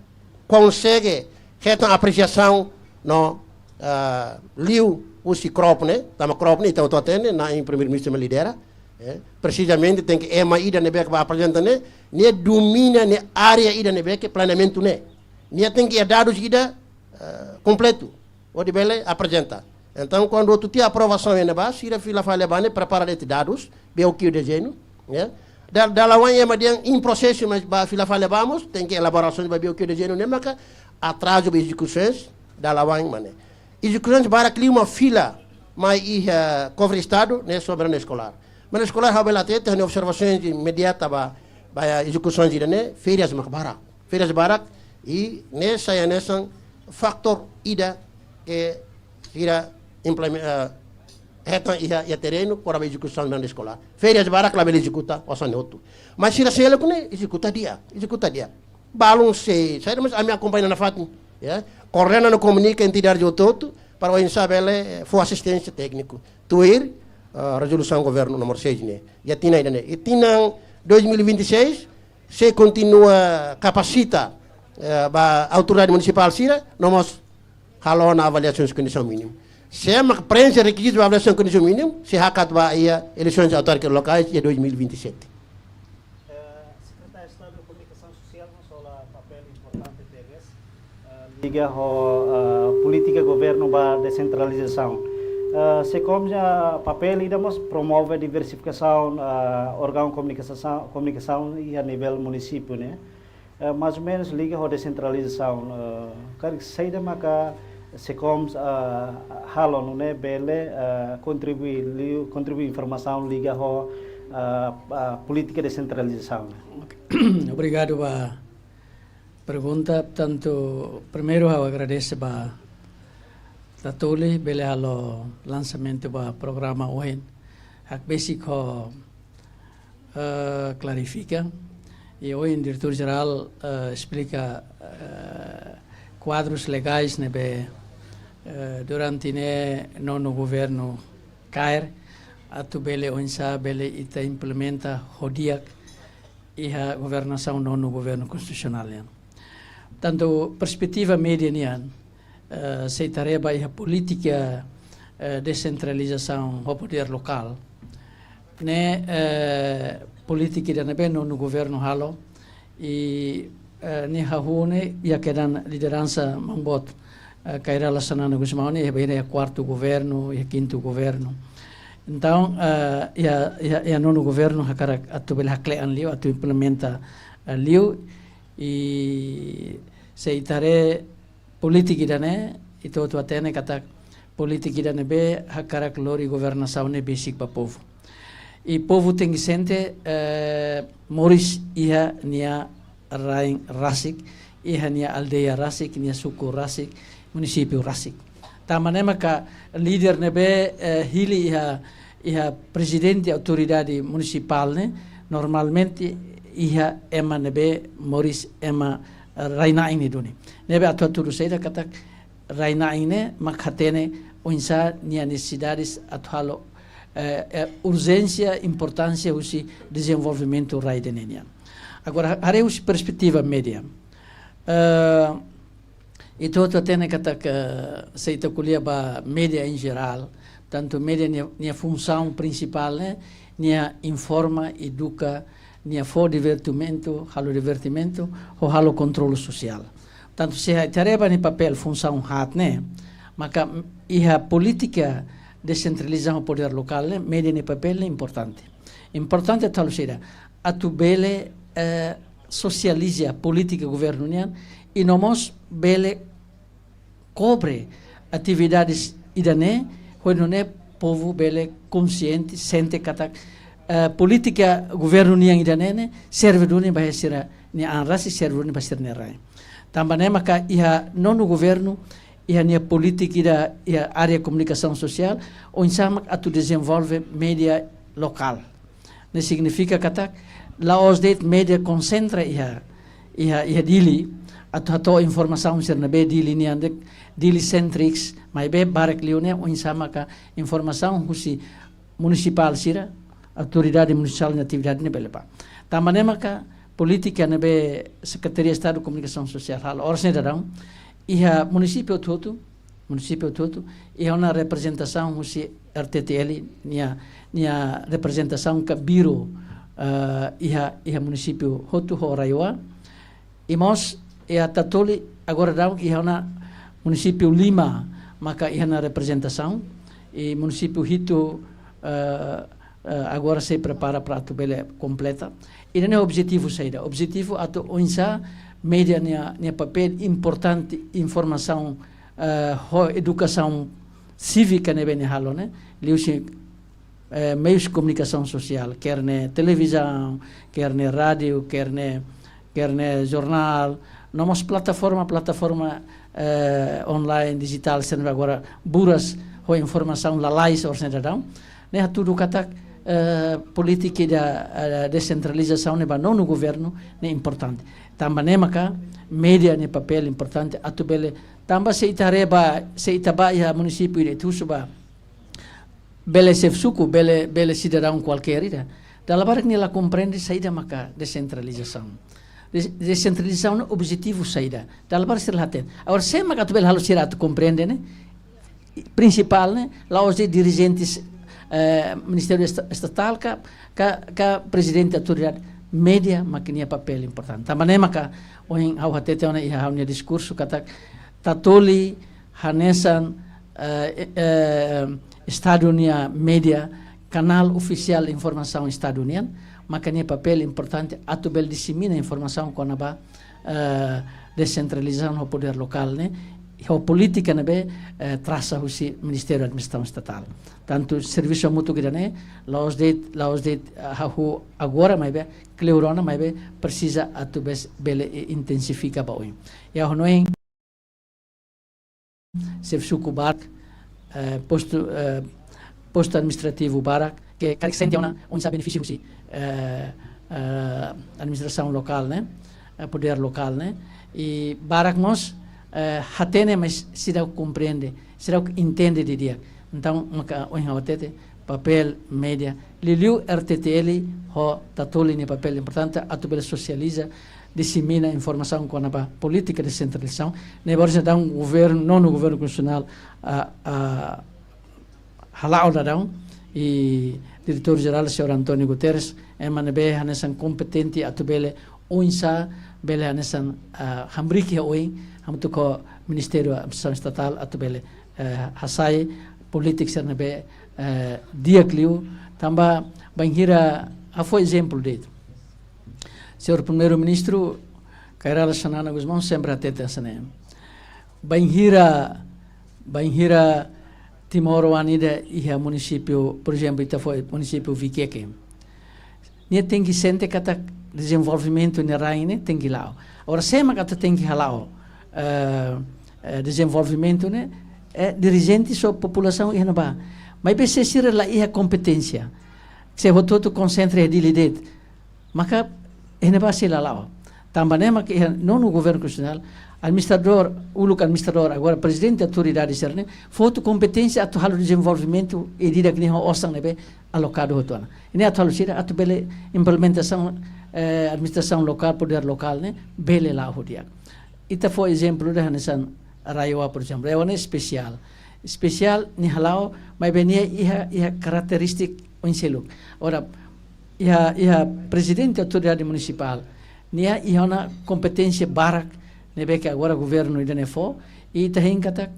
konsege hetan apresiasaun no, ah, liuhusi CROP ne'e, tanba CROP ne'e ita hotu hatene, na'in Primeiru-Ministru mak lidera, eh, presizamente tenke ema ida ne'ebé ke bá aprezenta ne'e, nia domina nia área ida ne'ebé ke planeamentu ne'e. Nia tenke iha dadus ida, eh, kompletu, hodi bele aprezenta. Entaun, kuandu hotu tiha aprovasaun iha ne'ebá, sira fila fali ba ne'e, prepara de'it dadus, B O Q dezeñu, ya. Da, dala wa'in ema dehan iha prosesu, mas ba fila fali ba mós, tenke elaborasaun ba B O Q dezeñu ne'e maka atrazu ba ezekusoens, dala wa'in mak ne'e. Ezekusoens barak liu mak fila mai iha kofre Estadu, ne'e sobre merenda eskolár. Merenda eskolár ha'u bele hatete, ha'u-nia observasaun imediata ba, ba ezekusoens ida-ne'e, férias mak barak. Férias barak, i ne'e sai hanesan fatór ida ke sira implemen-, eh, hetan iha, iha terrenu, kona-ba ezekusaun merenda eskolár. Férias barak labele ezekuta osan hotu. Mas sira seluk ne'e ezekuta di'ak, ezekuta di'ak. Balun sei, saida, mas ami akompaña nafatin, ya. Koordena no komunika entidade hotu-hotu, para oinsá bele, eh, fó asisténsia tékniku. Tuir, eh, rezolusaun governu númeru seis ne'e. Iha tinan ida-ne'e. I tinan dois mil e vinte e seis, sei kontinua kapasita, eh, ba autoridade munisipál sira, no mós halo ona avaliasaun kondisaun mínimu. Se ema preenxe rekizitu ba avaliasaun kondisaun mínimu, sei hakat ba iha eleisoens autárkicas lokais iha dois mil e vinte e sete. Eh, Sekretáriu Estadu Komunikasaun Sosiál mós hola papél importante tebes, eh, liga ho, eh, polítika governu ba desentralizasaun. Eh, SEKOM nia papél ida mós promove diversifikasaun, eh, órgaun komunikasaun, komunikasaun iha nivel munisípiu ne'e. Eh, mais ou menus liga ho desentralizasaun, eh, karik saida maka, SECOMS, ah, halo nune'e bele, ah, kontribui liu, kontribui informasaun liga ho, ah, ah, polítika desentralizasaun. Ok. Obrigadu ba pergunta. Tantu primeiru ha'u agradese ba Tatoli bele halo lansamentu ba programa ohin. Hakbesik ho, eh, klarifika. I ohin Diretór Jerál, eh, esplika, eh, kuadrus legais ne'ebé, eh, durante ne'e nonu governu kaer, atu bele oinsá bele ita implementa ho di'ak iha governasaun nonu governu konstitusionál nian. Tantu perspetiva média nian, eh, se ita haree ba iha polítika, eh, desentralizasaun ho podér lokál. Ne'e, eh, polítika ida ne'ebé nonu governu halo, i, eh, nia hahú ne'e iha kedan lideransa maun boot, eh, Kay Rala Xanana Gusmão ne'e, iha, iha kuartu governu, iha kintu governu. Entaun, eh, iha, iha, iha nonu governu hakarak atu bele hakle'an liu, atu implementa, eh, liu, i se ita haree polítika ida-ne'e, ita hotu hatene katak polítika ida ne'ebé hakarak lori governasaun ne'e besik ba povu. I povu tenke sente, eh, moris iha nia rain rasik, iha nia aldeia rasik, nia suku rasik, munisípiu rasik. Tanba ne'e maka líder ne'ebé, eh, hili iha, iha prezidente autoridade munisipál ne'e, normalmente iha ema ne'ebé moris ema, eh, rai-na'in ne'e duni. Ne'ebé atu hatudu saida katak rai-na'in ne'e mak hatene oinsá nia nesesidades atu halo, eh, eh, urjénsia, importánsia husi dezenvolvimentu rai ida-ne'e nian. Agora, ha-, haree husi perspetiva média. Eh, ita hotu hatene katak, eh, se ita ko'alia ba média em geral, tantu média nia, nia funsaun prinsipál ne'e, nia informa, eduka, nia fó divertimentu, halo divertimentu, ho halo kontrolu sosiál. Tantu se ita haree ba nia papél, funsaun haat ne'e, maka iha polítika desentralizasaun podér lokál ne'e, média nia papél ne'e importante. Importante atu halo saida, atu bele, eh, sosializa polítika governu nian, i no mós bele kobre atividades ida-ne'e, hodi nune'e povu bele konsiente, sente katak, eh, polítika governu nian ida-ne'e ne'e serve duni ba iha sira-nia an rasik, serve duni ba sira-nia rain. Tanba ne'e maka iha nonu governu, iha nia polítika ida iha área komunikasaun sosiál, oinsá mak atu dezenvolve média lokál. Ne'e signifika katak, la'ós de'it média konsentra iha, iha, iha Dili, atu hato'o informasaun sira ne'ebé Dili nian de'it, Dili centric, maibé barak liu ne'e oinsá maka informasaun husi munisipál sira, autoridade munisipál nia atividade ne'e bele bá. Tanba ne'e maka polítika ne'ebé Sekretaria Estadu Komunikasaun Sosiál halo oras ne'e daudaun, iha munisípiu hotu-hotu, munisípiu hotu-hotu, iha ona reprezentasaun husi R T T L, nia, nia reprezentasaun ka biro, eh, iha, iha munisípiu hotu ho RAEOA. I mós iha Tatoli, agora daudaun iha ona munisípiu lima maka iha ona reprezentasaun, i munisípiu hitu, eh, eh, agora sei prepara para atu bele kompleta. Ida-ne'e objetivu saida? Objetivu atu oinsá média nia, nia papél importante, informasaun, eh, ho edukasaun sívika ne'ebé nia halo ne'e, liuhusi, eh, meius komunikasaun sosiál, ker ne'e televizaun, ker ne'e rádiu, ker ne'e, ker ne'e jornál, no mós plataforma, plataforma, eh, online, dijitál, sira ne'ebé agora buras ho informasaun lalais oras ne'e daudaun. Ne'e hatudu katak, eh, polítika ida, eh, desentralizasaun ne'e ba nonu governu ne'e importante. Tanba ne'e maka média nia papél importante atu bele, tanba se ita haree ba, se ita bá iha munisípiu ida, ita husu ba bele xefe suku, bele, bele sidadaun kualkér ida, dala barak nia la komprende saida maka desentralizasaun. Des-, desentralizasaun objetivu saida, dala barak sira la hatene. Agora, sé maka atu bele halo sira atu komprende ne'e? Prinsipál ne'e, la'ós de'it dirijentes, eh, Ministériu Esta-, Estatál ka, ka, ka prezidente autoridade, média mak nia papél importante. Tanba ne'e maka ohin ha'u hatete ona iha ha'u-nia diskursu katak Tatoli hanesan, eh, eh, Estadu nia média, kanál ofisiál informasaun Estadu nian, maka nia papél importante atu bele disemina informasaun kona-ba, eh, desentralizasaun ho podér lokál ne'e, ho polítika ne'ebé, eh, trasa husi Ministériu Administrasaun Estatál. Tantu servisu hamutuk ida-ne'e, la'ós de'it, la'ós de'it, ah, hahú agora, maibé kleur ona, maibé presiza atu bes bele, eh, intensifika ba oin. Ha'u hanoin, xefe suku barak, eh, postu, eh, postu administrativu barak, ke karik sente ona oinsá benefísiu husi, eh, eh, administrasaun lokál ne'e, eh, podér lokál ne'e. I barak mós, eh, hatene, mas seidauk komprende, seidauk entende didi'ak. Entaun, maka ohin ha'u hatete, papél média, liuliu R T T L ho Tatoli nia papél importante atu bele sosializa, disemina informasaun kona-ba polítika desentralizasaun, ne'ebé ohin daudaun governu, nonu governu konstitusionál, ah, ah, hala'o daudaun, i Diretór Jerál, señór António Guterres, ema ne'ebé hanesan kompetente atu bele oinsá bele hanesan, ah, hamriik iha oin, hamutuk ho Ministériu Administrasaun Estatál atu bele, eh, hasai polítika sira ne'ebé, eh, di'ak liu, tanba bainhira, ha'u fó ezemplu de'it. Señór Primeiru-Ministru, Kay Rala Xanana Gusmão sempre hatete hanesan ne'e. Bainhira, bainhira timoroan ida iha munisípiu, por ezemplu, ita fó munisípiu Viqueque. Nia tenke sente katak dezenvolvimentu nia rain ne'e tenke la'o. Agora, sé mak atu tenke hala'o, eh, eh, dezenvolvimentu ne'e, eh, dirijente ho populasaun iha ne'ebá. Maibé se sira la iha kompeténsia, se hotu-hotu konsentra iha Dili de'it, maka iha ne'ebá sei la la'o. Tanba ne'e mak iha nonu governu konstitusionál, administradór, uluk administradór, agora prezidente autoridade sira-ne'e fó hotu kompeténsia atu halo dezenvolvimentu ida-idak ne'e ho osan ne'ebé alokadu hotu ona. Ne'e atu halo saida, atu bele implementasaun, eh, administrasaun lokál, podér lokál ne'e bele la'o ho di'ak. Ita fó ezemplu ida hanesan RAEOA, por ezemplu. RAEOA ne'e espesiál. Espesiál nia hala'o, maibé nia iha, iha karakterístika oin seluk. Agora, iha, iha prezidente autoridade munisipál, nia iha ona kompeténsia barak ne'ebé ke agora governu ida-ne'e fó, i ita hein katak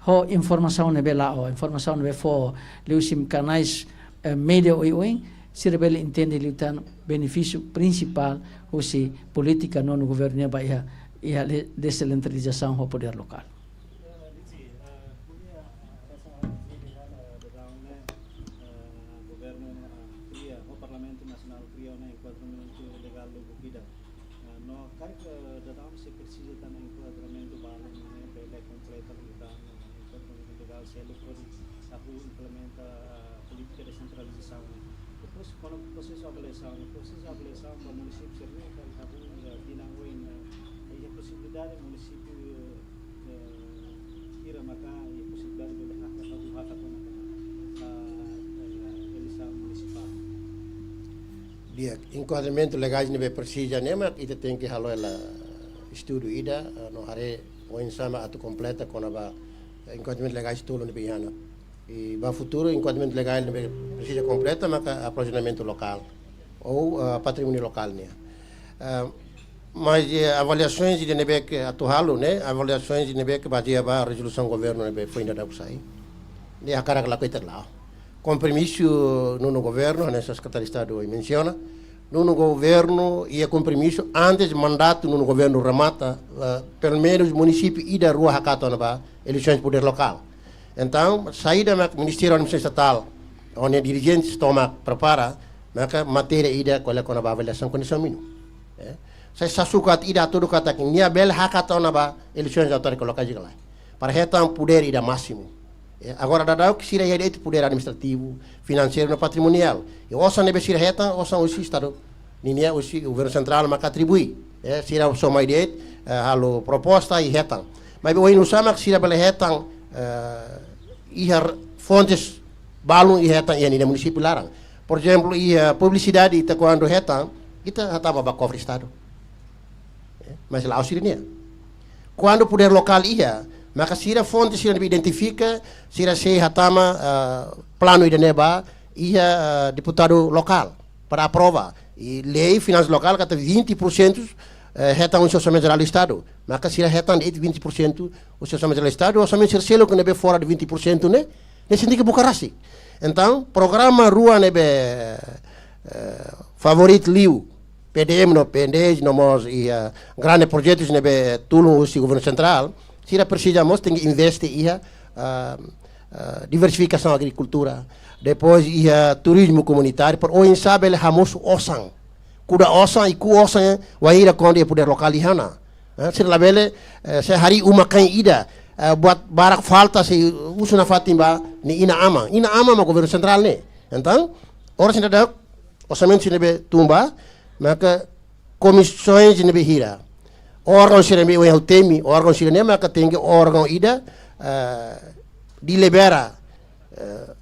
ho informasaun ne'ebé la'o, informasaun ne'ebé fó liuhusi kanais, eh, média oioin, sira bele entende liután benefísiu prinsipál husi polítika nonu governu ne'e ba iha, iha le-, desentralizasaun ho podér lokál. Eh, Dixi, eh, ko'alia, eh, hanesan ha'u hatete, eh, daudaun ne'e, eh, governu, eh, kria, ho Parlamentu Nasionál kria ona enkuadramentu legál lubuk ida. Eh, no karik, eh, daudaun sei presiza tan enkuadramentu balu ne'e bele kompleta liután, eh, enkuadramentu legál seluk hodi atu implementa, eh, polítika desentralizasaun. Depois, kona-ba prosesu avaliasaun, prosesu avaliasaun ba munisípiu sira-ne'e, karik ha'u, eh, tinan oin, eh, iha posibilidade munisípiu, eh, hira maka iha posibilidade bele hakat, ha'u hakat ona ka, ah, eh, eleisaun munisipál. Di'ak, enkuadramentu legais ne'ebé presiza ne'e mak ita tenke halo hela estudu ida, eh, no haree oinsá mak atu kompleta kona-ba, eh, enkuadramentu legais tolu ne'ebé iha ona. I ba futuru, enkuadramentu legál ne'ebé presiza kompleta maka aprovizionamentu lokál ou, ah, patrimóniu lokál nian. Ah, mas, eh, avaliasoens ida ne'ebé ke atu halo ne'e, avaliasoens ida ne'ebé ke bazeia ba rezolusaun governu ne'ebé foin daudauk sai. Ne'e hakarak lakohi ita la'o. Kompromisu nonu governu, hanesan Sekretáriu Estadu mensiona, nonu governu iha kompromisu antes mandatu nonu governu remata, eh, pelumenus munisípiu ida rua hakat ona ba eleisaun podér lokál. Entaun, saida mak Ministériu Administrasaun Estatál, ho nia dirijente tomak prepara, maka matéria ida ko'alia kona-ba avaliasaun kondisaun mínimu. Eh, sai sasukat ida hatudu katak nia bele hakat ona ba eleisaun autoridade lokál ka lae. Para hetan podér ida másimu. Eh, agora daudaun sira iha de'it podér administrativu, finanseiru no patrimoniál. I osan ne'ebé sira hetan, osan husi Estadu ninia, husi governu sentrál maka atribui. Eh, sira soma de'it, eh, halo proposta i hetan. Maibé oinsá mak sira bele hetan, eh, iha fontes balun i hetan iha ninia munisípiu laran. Por ezemplu, iha publisidade ita kuandu hetan, ita hatama ba kofre Estadu. Eh, mas la'ós sira-nian. Kuandu podér lokál iha, maka sira fonte sira identifika, sira sei hatama, ah, planu ida-ne'e ba iha, ah, deputadu lokál para aprova. I lei finansa lokál katak vinte por cento, eh, hetan husi Orsamentu Jerál Estadu. Maka sira hetan de'it vinte por cento husi Orsamentu Jerál Estadu, orsamentu sira seluk ne'ebé fora de vinte por cento ne'e, ne'e sira tenke buka rasik. Entaun, programa rua ne'ebé, eh, favoritu liu, PDM no PNDS, no mós iha, eh, grande projetus ne'ebé tulun husi governu sentrál, Sira presiza mós tenke investe iha, ah, ah, diversifikasaun agrikultura. Depois iha turizmu komunitáriu, para oinsá bele hamosu osan. Kuda osan, i ku'u osan, wainhira kuandu iha podér lokál iha ona. Eh, sira labele, eh, se harii uma-kain ida, eh, buat barak falta sei husu nafatin ba nia inan-aman. Inan-aman mak governu sentrál ne'e. Entaun, oras sira dadauk, orsamentu sira ne'ebé tun ba, maka komisaun sira ne'ebé hira. Órgaun sira ne'ebé ohin ha'u temi, órgaun sira-ne'e maka tenke órgaun ida, eh, delibera, eh,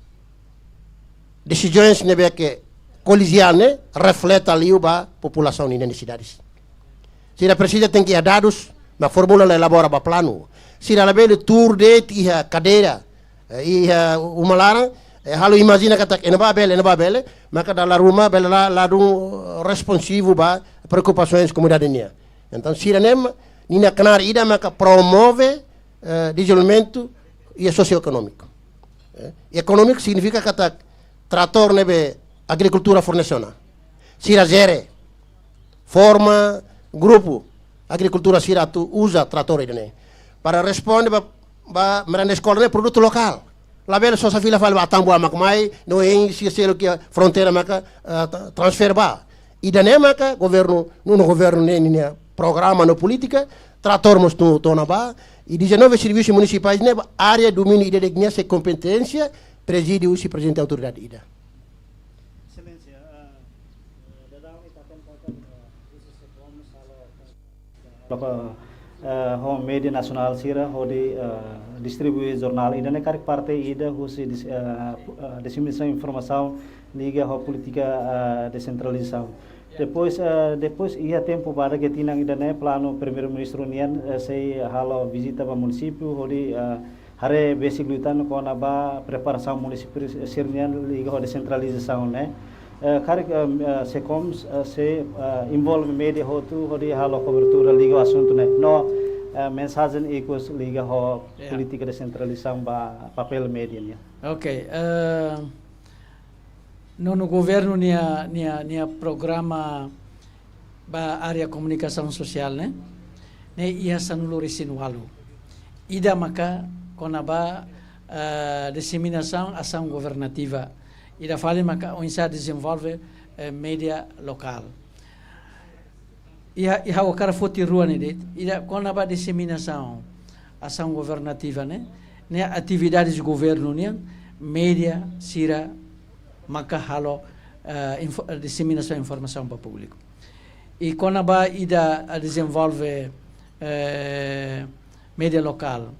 desizaun sira ne'ebé ke koliziál ne'e refleta liu ba populasaun nia nesesidades. Sira presiza tenke iha dadus, mak formula no elabora ba planu. Sira labele tuur de'it iha kadeira, eh, iha uma laran, eh, halo imajina katak iha ne'ebá bele, iha ne'ebá bele, maka dala ruma bele la, ladún responsivu ba preokupasaun komunidade nian. Entaun, sira-ne'e mak, ninia knaar ida maka promove, eh, dezenvolvimentu iha sosioekonómiku. Eh, ekonómiku signifika katak tratór ne'ebé agrikultura fornese ona, sira jere, forma grupu agrikultór sira atu uza tratór ida-ne'e. Para responde ba, ba merenda eskola ne'e produtu lokál. Labele sosa fila fali ba Atambua mak mai, no hein sira seluk iha fronteira maka, eh, tra-, transfere ba. Ida-ne'e maka governu, nonu governu ne'e ninia programa no polítika, tratór mós tun to'o ona ba, i dezanove servisu munisipais ne'e ba área domíniu ida de'it nian, sei kompeténsia prezide husi prezidente autoridade ida. Exelénsia, eh, eh, daudaun ita kontente, eh, husi SECOMS halo, eh, ho média nasionál sira hodi, eh, distribui jornál ida-ne'e karik parte ida husi dis-, eh, pu-, eh, diseminasaun informasaun liga ho polítika, eh, desentralizasaun. Depois, eh, depois iha tempu badak iha tinan ida-ne'e planu Primeiru-Ministru nian, eh, sei halo vizita ba munisípiu hodi, eh, haree besik liután kona-ba preparasaun munisípiu sira-nian liga ho desentralizasaun ne'e. Eh, karik, eh, eh, SECOMS, eh, sei, eh, envolve média hotu hodi halo kobertura liga ho asuntu ne'e. No, eh, mensajen ikus liga ho, ya, polítika desentralizasaun ba papél média nian. Ok, eh, nonu governu nia, nia, nia programa ba área komunikasaun sosiál ne'e, ne'e iha sanulu-resin-ualu. Ida maka kona-ba, eh, diseminasaun asaun governativa. Ida fali maka oinsá dezenvolve, eh, média lokál. Iha, iha ha'u hakarak foti rua ne'e de'it, ida kona-ba diseminasaun asaun governativa ne'e, ne'e atividades governu nian, média sira maka halo, eh, info-, diseminasaun informasaun ba públiku. I kona-ba ida, eh, dezenvolve, eh, média lokál.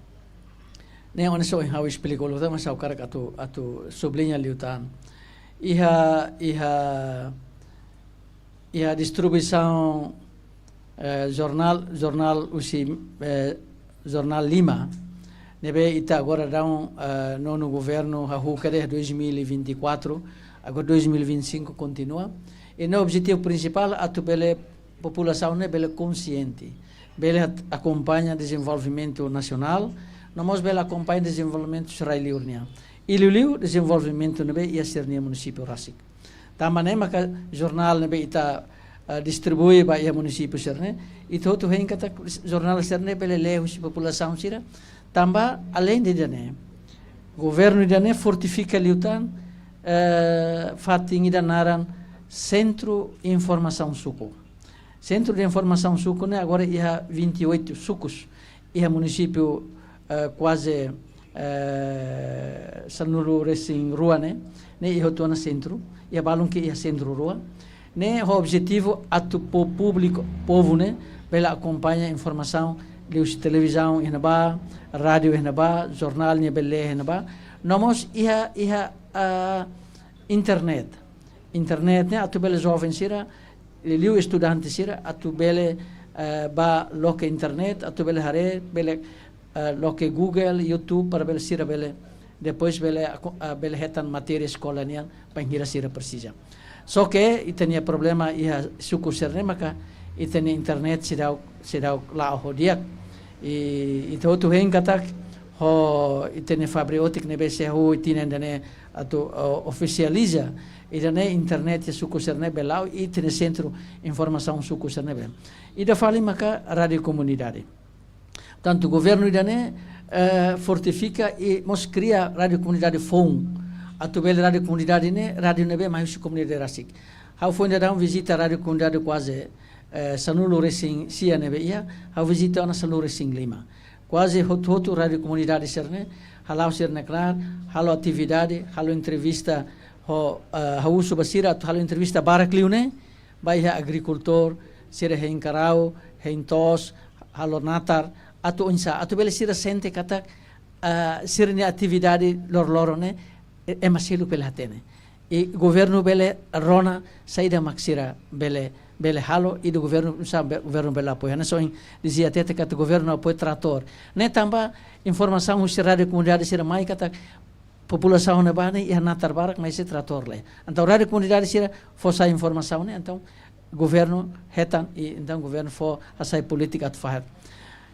Ne'e oinsá ohin ha'u esplika liután, mas ha'u hakarak atu, atu subliña liután. Iha, iha, iha distribuisaun, eh, jornál, jornál husi, eh, jornál lima, ne'ebé ita agora daudaun, eh, nonu governu hahú kedas dois mil e vinte e quatro, agora dois mil e vinte e cinco kontinua. I no objetivu prinsipál atu bele populasaun ne'e bele konsiente, bele at-, akompaña dezenvolvimentu nasionál, no mós bele akompaña dezenvolvimentu sira rai-liur nian. I liuliu dezenvolvimentu ne'ebé iha sira-nia munisípiu rasik. Tanba ne'e maka jornál ne'ebé ita, eh, distribui ba iha munisípiu sira-ne'e, ita hotu hein katak jornál sira-ne'e bele lee husi populasaun sira. Tanba além de ida-ne'e, governu ida-ne'e fortifika liután, eh, fatin ida naran Sentru Informasaun Suku. Sentru de Informasaun Suku ne'e agora iha vinte e oito sukus, iha munisípiu, eh, kuaze, eh, sanulu-resin-rua ne'e, ne'e iha hotu ona sentru, iha balun ke iha sentru rua. Ne'e ho objetivu atu po-, públiku, povu ne'e, bele akompaña informasaun liuhusi televizaun iha ne'ebá, rádiu iha ne'ebá, jornál ne'e bele lee iha ne'ebá. No mós iha, iha, ah, internet. Internet ne'e atu bele joven sira, liuliu estudante sira, atu bele, eh, bá loke internet, atu bele haree, bele, eh, loke Google, YouTube, para bele sira bele, depois bele ako-, ah, bele hetan matéria eskola nian, bainhira sira presiza. Só ke, ita-nia problema iha suku sira-ne'e maka, ita-nia internet seidauk, seidauk la'o ho di'ak. I, ita hotu hein katak, ho ita-nia fibra ótika ne'ebé sei hahú iha tinan ida-ne'e atu, o-, ofisializa, ida-ne'e internet iha suku sira-ne'e bele la'o, i ita-nia sentru informasaun suku sira-ne'e bele. Ida fali maka rádiu komunidade. Tantu governu ida-ne'e, eh, fortifika i mós kria rádiu komunidade foun. Atu bele rádiu komunidade ne'e, rádiu ne'ebé mai husi komunidade rasik. Ha'u foin dadaun vizita rádiu komunidade kuaze, eh, sanulu-resin-sia ne'ebé iha, ha'u vizita ona sanulu-resin-lima. Kuaze hotu-hotu rádiu komunidade sira-ne'e, hala'o sira-nia knaar, halo atividade, halo entrevista, ho, eh, ha'u husu ba sira atu halo entrevista barak liu ne'e, ba iha agrikultór, sira hein karau, hein to'os, halo natar, atu oinsá, atu bele sira sente katak, ah, sira-nia atividade loroloron ne'e, e-, ema seluk bele hatene. I governu bele rona saida mak sira bele, bele halo, i do governu, sa be-, governu bele apoia. Hanesan ohin dizia hatete katak governu apoia tratór. Ne'e tanba informasaun husi rádiu komunidade sira mai katak populasaun ne'ebá ne'e iha natar barak, maibé tratór la iha. Entaun rádiu komunidade sira fó sai informasaun ne'e, entaun governu hetan i entaun governu fó hasai polítika atu fahe.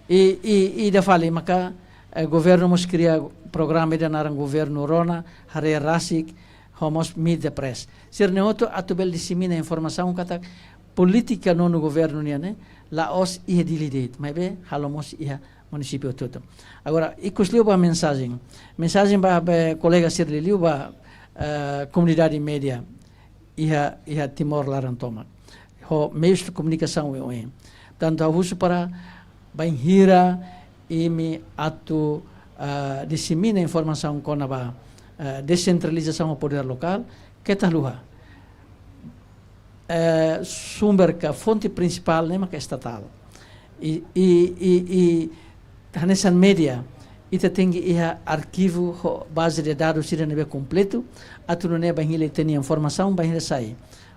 I, i, i ida fali maka, eh, governu mós kria programa ida naran Governu Rona, haree rasik, ho mós media press. Sira-ne'e hotu atu bele disemina informasaun katak polítika nonu governu nian ne'e la'ós iha Dili de'it, maibé halo mós iha munisípiu hotu-hotu. Agora, ikus liu ba mensajen. Mensajen ba, ba kolega sira liuliu ba, eh, komunidade média iha, iha Timor laran tomak. Ho meius de komunikasaun oioin. Tantu ha'u husu para bainhira imi atu, eh, disemina informasaun kona-ba, eh, desentralizasaun ho podér lokál, keta haluha. Eh, sumber ka fonte prinsipál ne'e maka estatál. I, i, i, i hanesan média, ita tenke iha arkivu ho baze de dadus sira ne'ebé kompletu, atu nune'e bainhira ita-nia informasaun, bainhira sai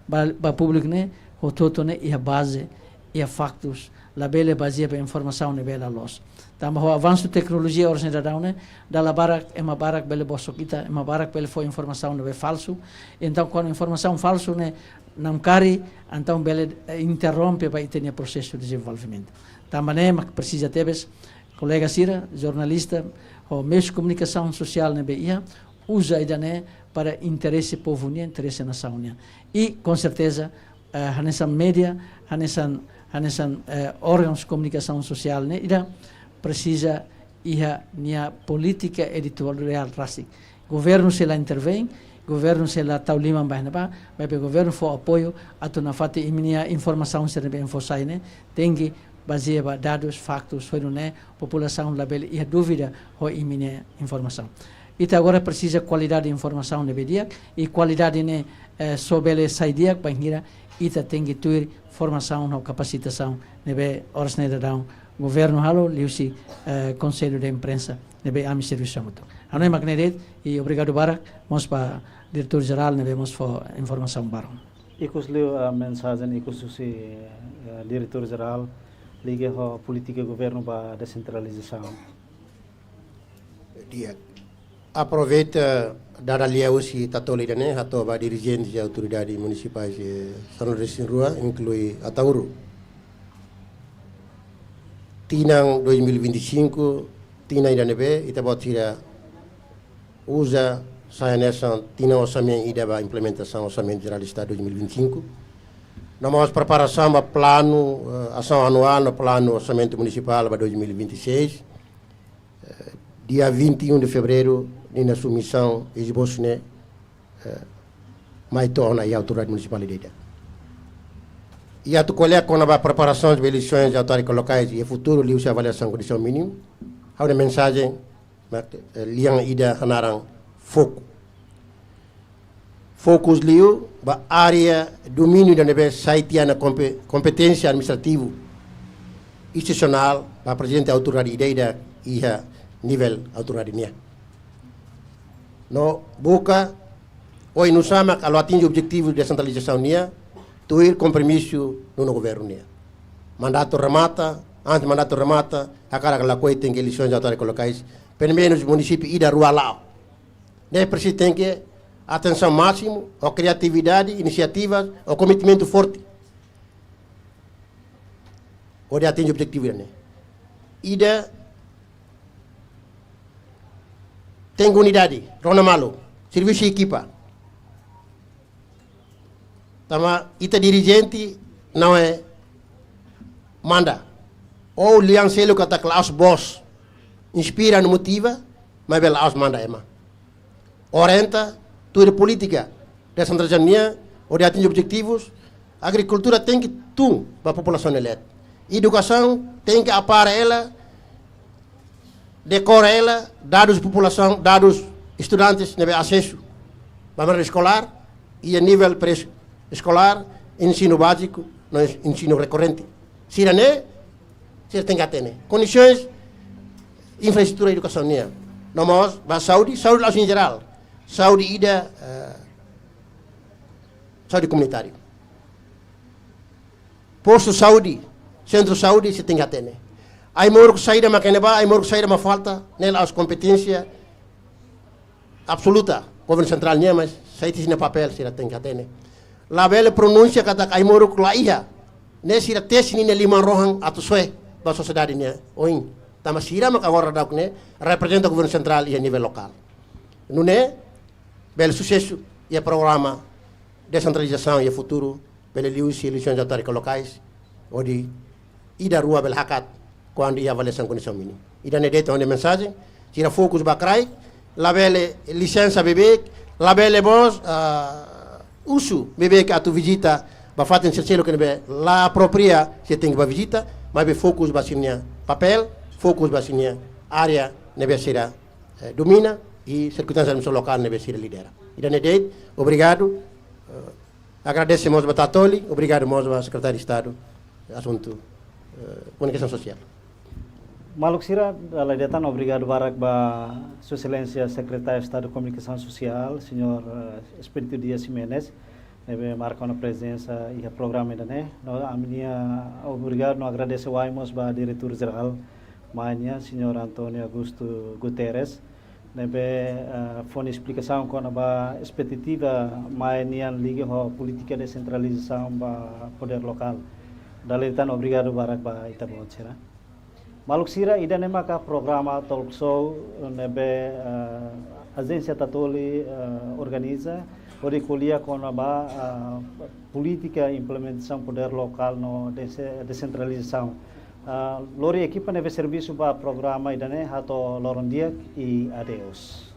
ba, ba públiku ne'e, hotu-hotu ne'e iha baze, iha faktus, labele bazeia ba informasaun ne'ebé la loos. Tanba ho avansu teknolojia oras ne'e daudaun ne'e, dala barak, ema barak bele bosok ita, ema barak bele fó informasaun ne'ebé falsu. Entaun, kuandu informasaun falsu ne'e namkari, entaun bele, eh, interrompe ba ita-nia prosesu dezenvolvimentu. Tanba ne'e mak presiza tebes, kolega sira, jornalista, ho meius komunikasaun sosiál ne'ebé iha, uza ida-ne'e para interese povu nian, interese nasaun nian. I, com certeza, eh, hanesan média, hanesan, hanesan, eh, órgauns komunikasaun sosiál ne'e, ida presiza iha nia polítika editoriál rasik. Governu sei la intervein, governu sei la tau liman ba iha ne'ebá, maibé governu fó apoiu atu nafatin imi-nia informasaun sira ne'ebé imi fó sai ne'e tenke bazeia ba dadus, faktus, hodi nune'e populasaun labele iha dúvida ho imi-nia informasaun. Ita agora presiza kualidade informasaun ne'ebé di'ak, i kualidade ne'e, eh, só bele sai di'ak bainhira ita tenke tuir formasaun no kapasitasaun ne'ebé oras ne'e daudaun governu halo liuhusi, eh, Konsellu de Imprensa ne'ebé ami servisu hamutuk. Ha'u-nia mak ne'e de'it, i obrigadu barak mós ba Diretór Jerál ne'ebé mós fó informasaun barak. Ikus liu, ah, mensajen ikus husi, eh, Diretór Jerál liga ho polítika governu ba desentralizasaun. Di'ak. Aproveita dada lia husi Tatoli ida-ne'e, hato'o ba dirijente autoridade munisipais, eh, sanulu-resin-rua, inklui Ataúru. Tinan dois mil e vinte e cinco, tinan ida ne'ebé ita-boot sira uza sai hanesan tinan orsamentu ida ba implementasaun Orsamentu Jerál Estadu dois mil e vinte e cinco. No mós preparasaun ba planu, eh, asaun anuál no planu orsamentu munisipál ba dois mil e vinte e seis. Eh, dia vinte e um de fevereiro, ninia submisaun, esbosu ne'e, eh, mai to'o ona iha autoridade munisipál ida-idak. I atu ko'alia kona-ba preparasaun ba eleisoens autárkicas lokais iha futuru, liuhusi avaliasaun kondisaun mínimu, ha'u-nia mensajen, mak, eh, lian ida hanaran foku. Fokus liu ba área domíniu ida ne'ebé sai tiha ona kompe-, kompeténsia administrativu institusionál ba prezidente autoridade ida-idak iha nivel autoridade nian. No buka oinsá mak alo atinje objetivu desentralizasaun nian, tuir kompromisu nonu governu nian. Mandatu remata, antes mandatu remata, hakarak lakohi tenke eleisoens autárkicas lokais, pelumenus munisípiu ida rua la'o. Ne'e presiza tenke atensaun másimu, ho kriatividade, inisiativas, ho komitmentu forte, hodi atinje objetivu ne'e. Ida, tenke unidade, rona malu, servisu ekipa. Tanba ita dirijente não é manda. Ou lian seluk katak la'ós bos inspira no motiva, maibé la'ós manda ema. Orienta, tuir polítika desentralizasaun nian, hodi atinje objetivus, agrikultura tenke tun ba populasaun ne'e leet. Edukasaun tenke apara ela, dekora ela, dadus populasaun, dadus estudantes ne'ebé asesu ba merenda eskolár, iha nivel pré-eskolár, ensinu báziku, no ens-, ensinu rekorrente. Sira-ne'e, sira tenke hatene. Kondisoens infraestrutura edukasaun nian. No mós ba saúde, saúde la'ós em geral. Saúde ida, eh, saúde komunitáriu. Postu saúde, sentru saúde, sira tenke hatene. Ai-moruk saida mak iha ne'ebá, ai-moruk saida mak falta, ne'e la'ós kompeténsia absoluta governu sentrál nian, mas sai husi nia papél, sira tenke hatene. Labele pronunsia katak ai-moruk la iha, ne'e sira tesi ninia liman-rohan atu soe ba sosiedade nia oin. Tanba sira mak agora daudauk ne'e reprezenta governu sentrál iha nivel lokál. Nune'e bele susesu iha programa desentralizasaun iha futuru, bele liuhusi eleisoens autárkicas lokais, hodi ida rua bele hakat kuandu iha avaliasaun kondisaun mínima. Ida-ne'e de'it ha'u-nia mensajen, sira fokus ba kraik, labele lisensa beibeik, labele mós, ah, husu beibeik atu vizita ba fatin seluk-seluk ne'ebé la apropria, sira tenke bá vizita, maibé fokus ba sira-nia papél, fokus ba sira-nia área ne'ebé sira, eh, domina, i sirkunstánsia administrasaun lokál ne'ebé sira lidera. Ida-ne'e de'it, obrigadu. Eh, agradese mós ba Tatoli, obrigadu mós ba Sekretáriu Estadu Asuntu, eh, Komunikasaun Sosiál. Maluk sira, dala ida tan obrigadu barak ba Sua Exelénsia Sekretáriu Estadu Komunikasaun Sosiál, Señór, eh, Expedito Dias Ximenes, ne'ebé marka ona prezensa iha programa ida-ne'e. No ami-nia obrigadu no agradese wa'in mós ba Diretór Jerál mai nian, Señór António Augusto Guterres, ne'ebé, eh, fó nia esplikasaun kona-ba espetativa mai nian liga ho polítika desentralizasaun ba podér lokál. Dala ida tan obrigadu barak ba ita-boot sira. Maluk sira, ida-ne'e maka programa talk show ne'ebé, eh, Ajénsia Tatoli, eh, organiza, hodi ko'alia kona-ba, eh, polítika implementasaun podér lokál no dese-, desentralizasaun. Ah, lori ekipa ne'ebé servisu ba programa ida-ne'e hato'o loron di'ak i adeus.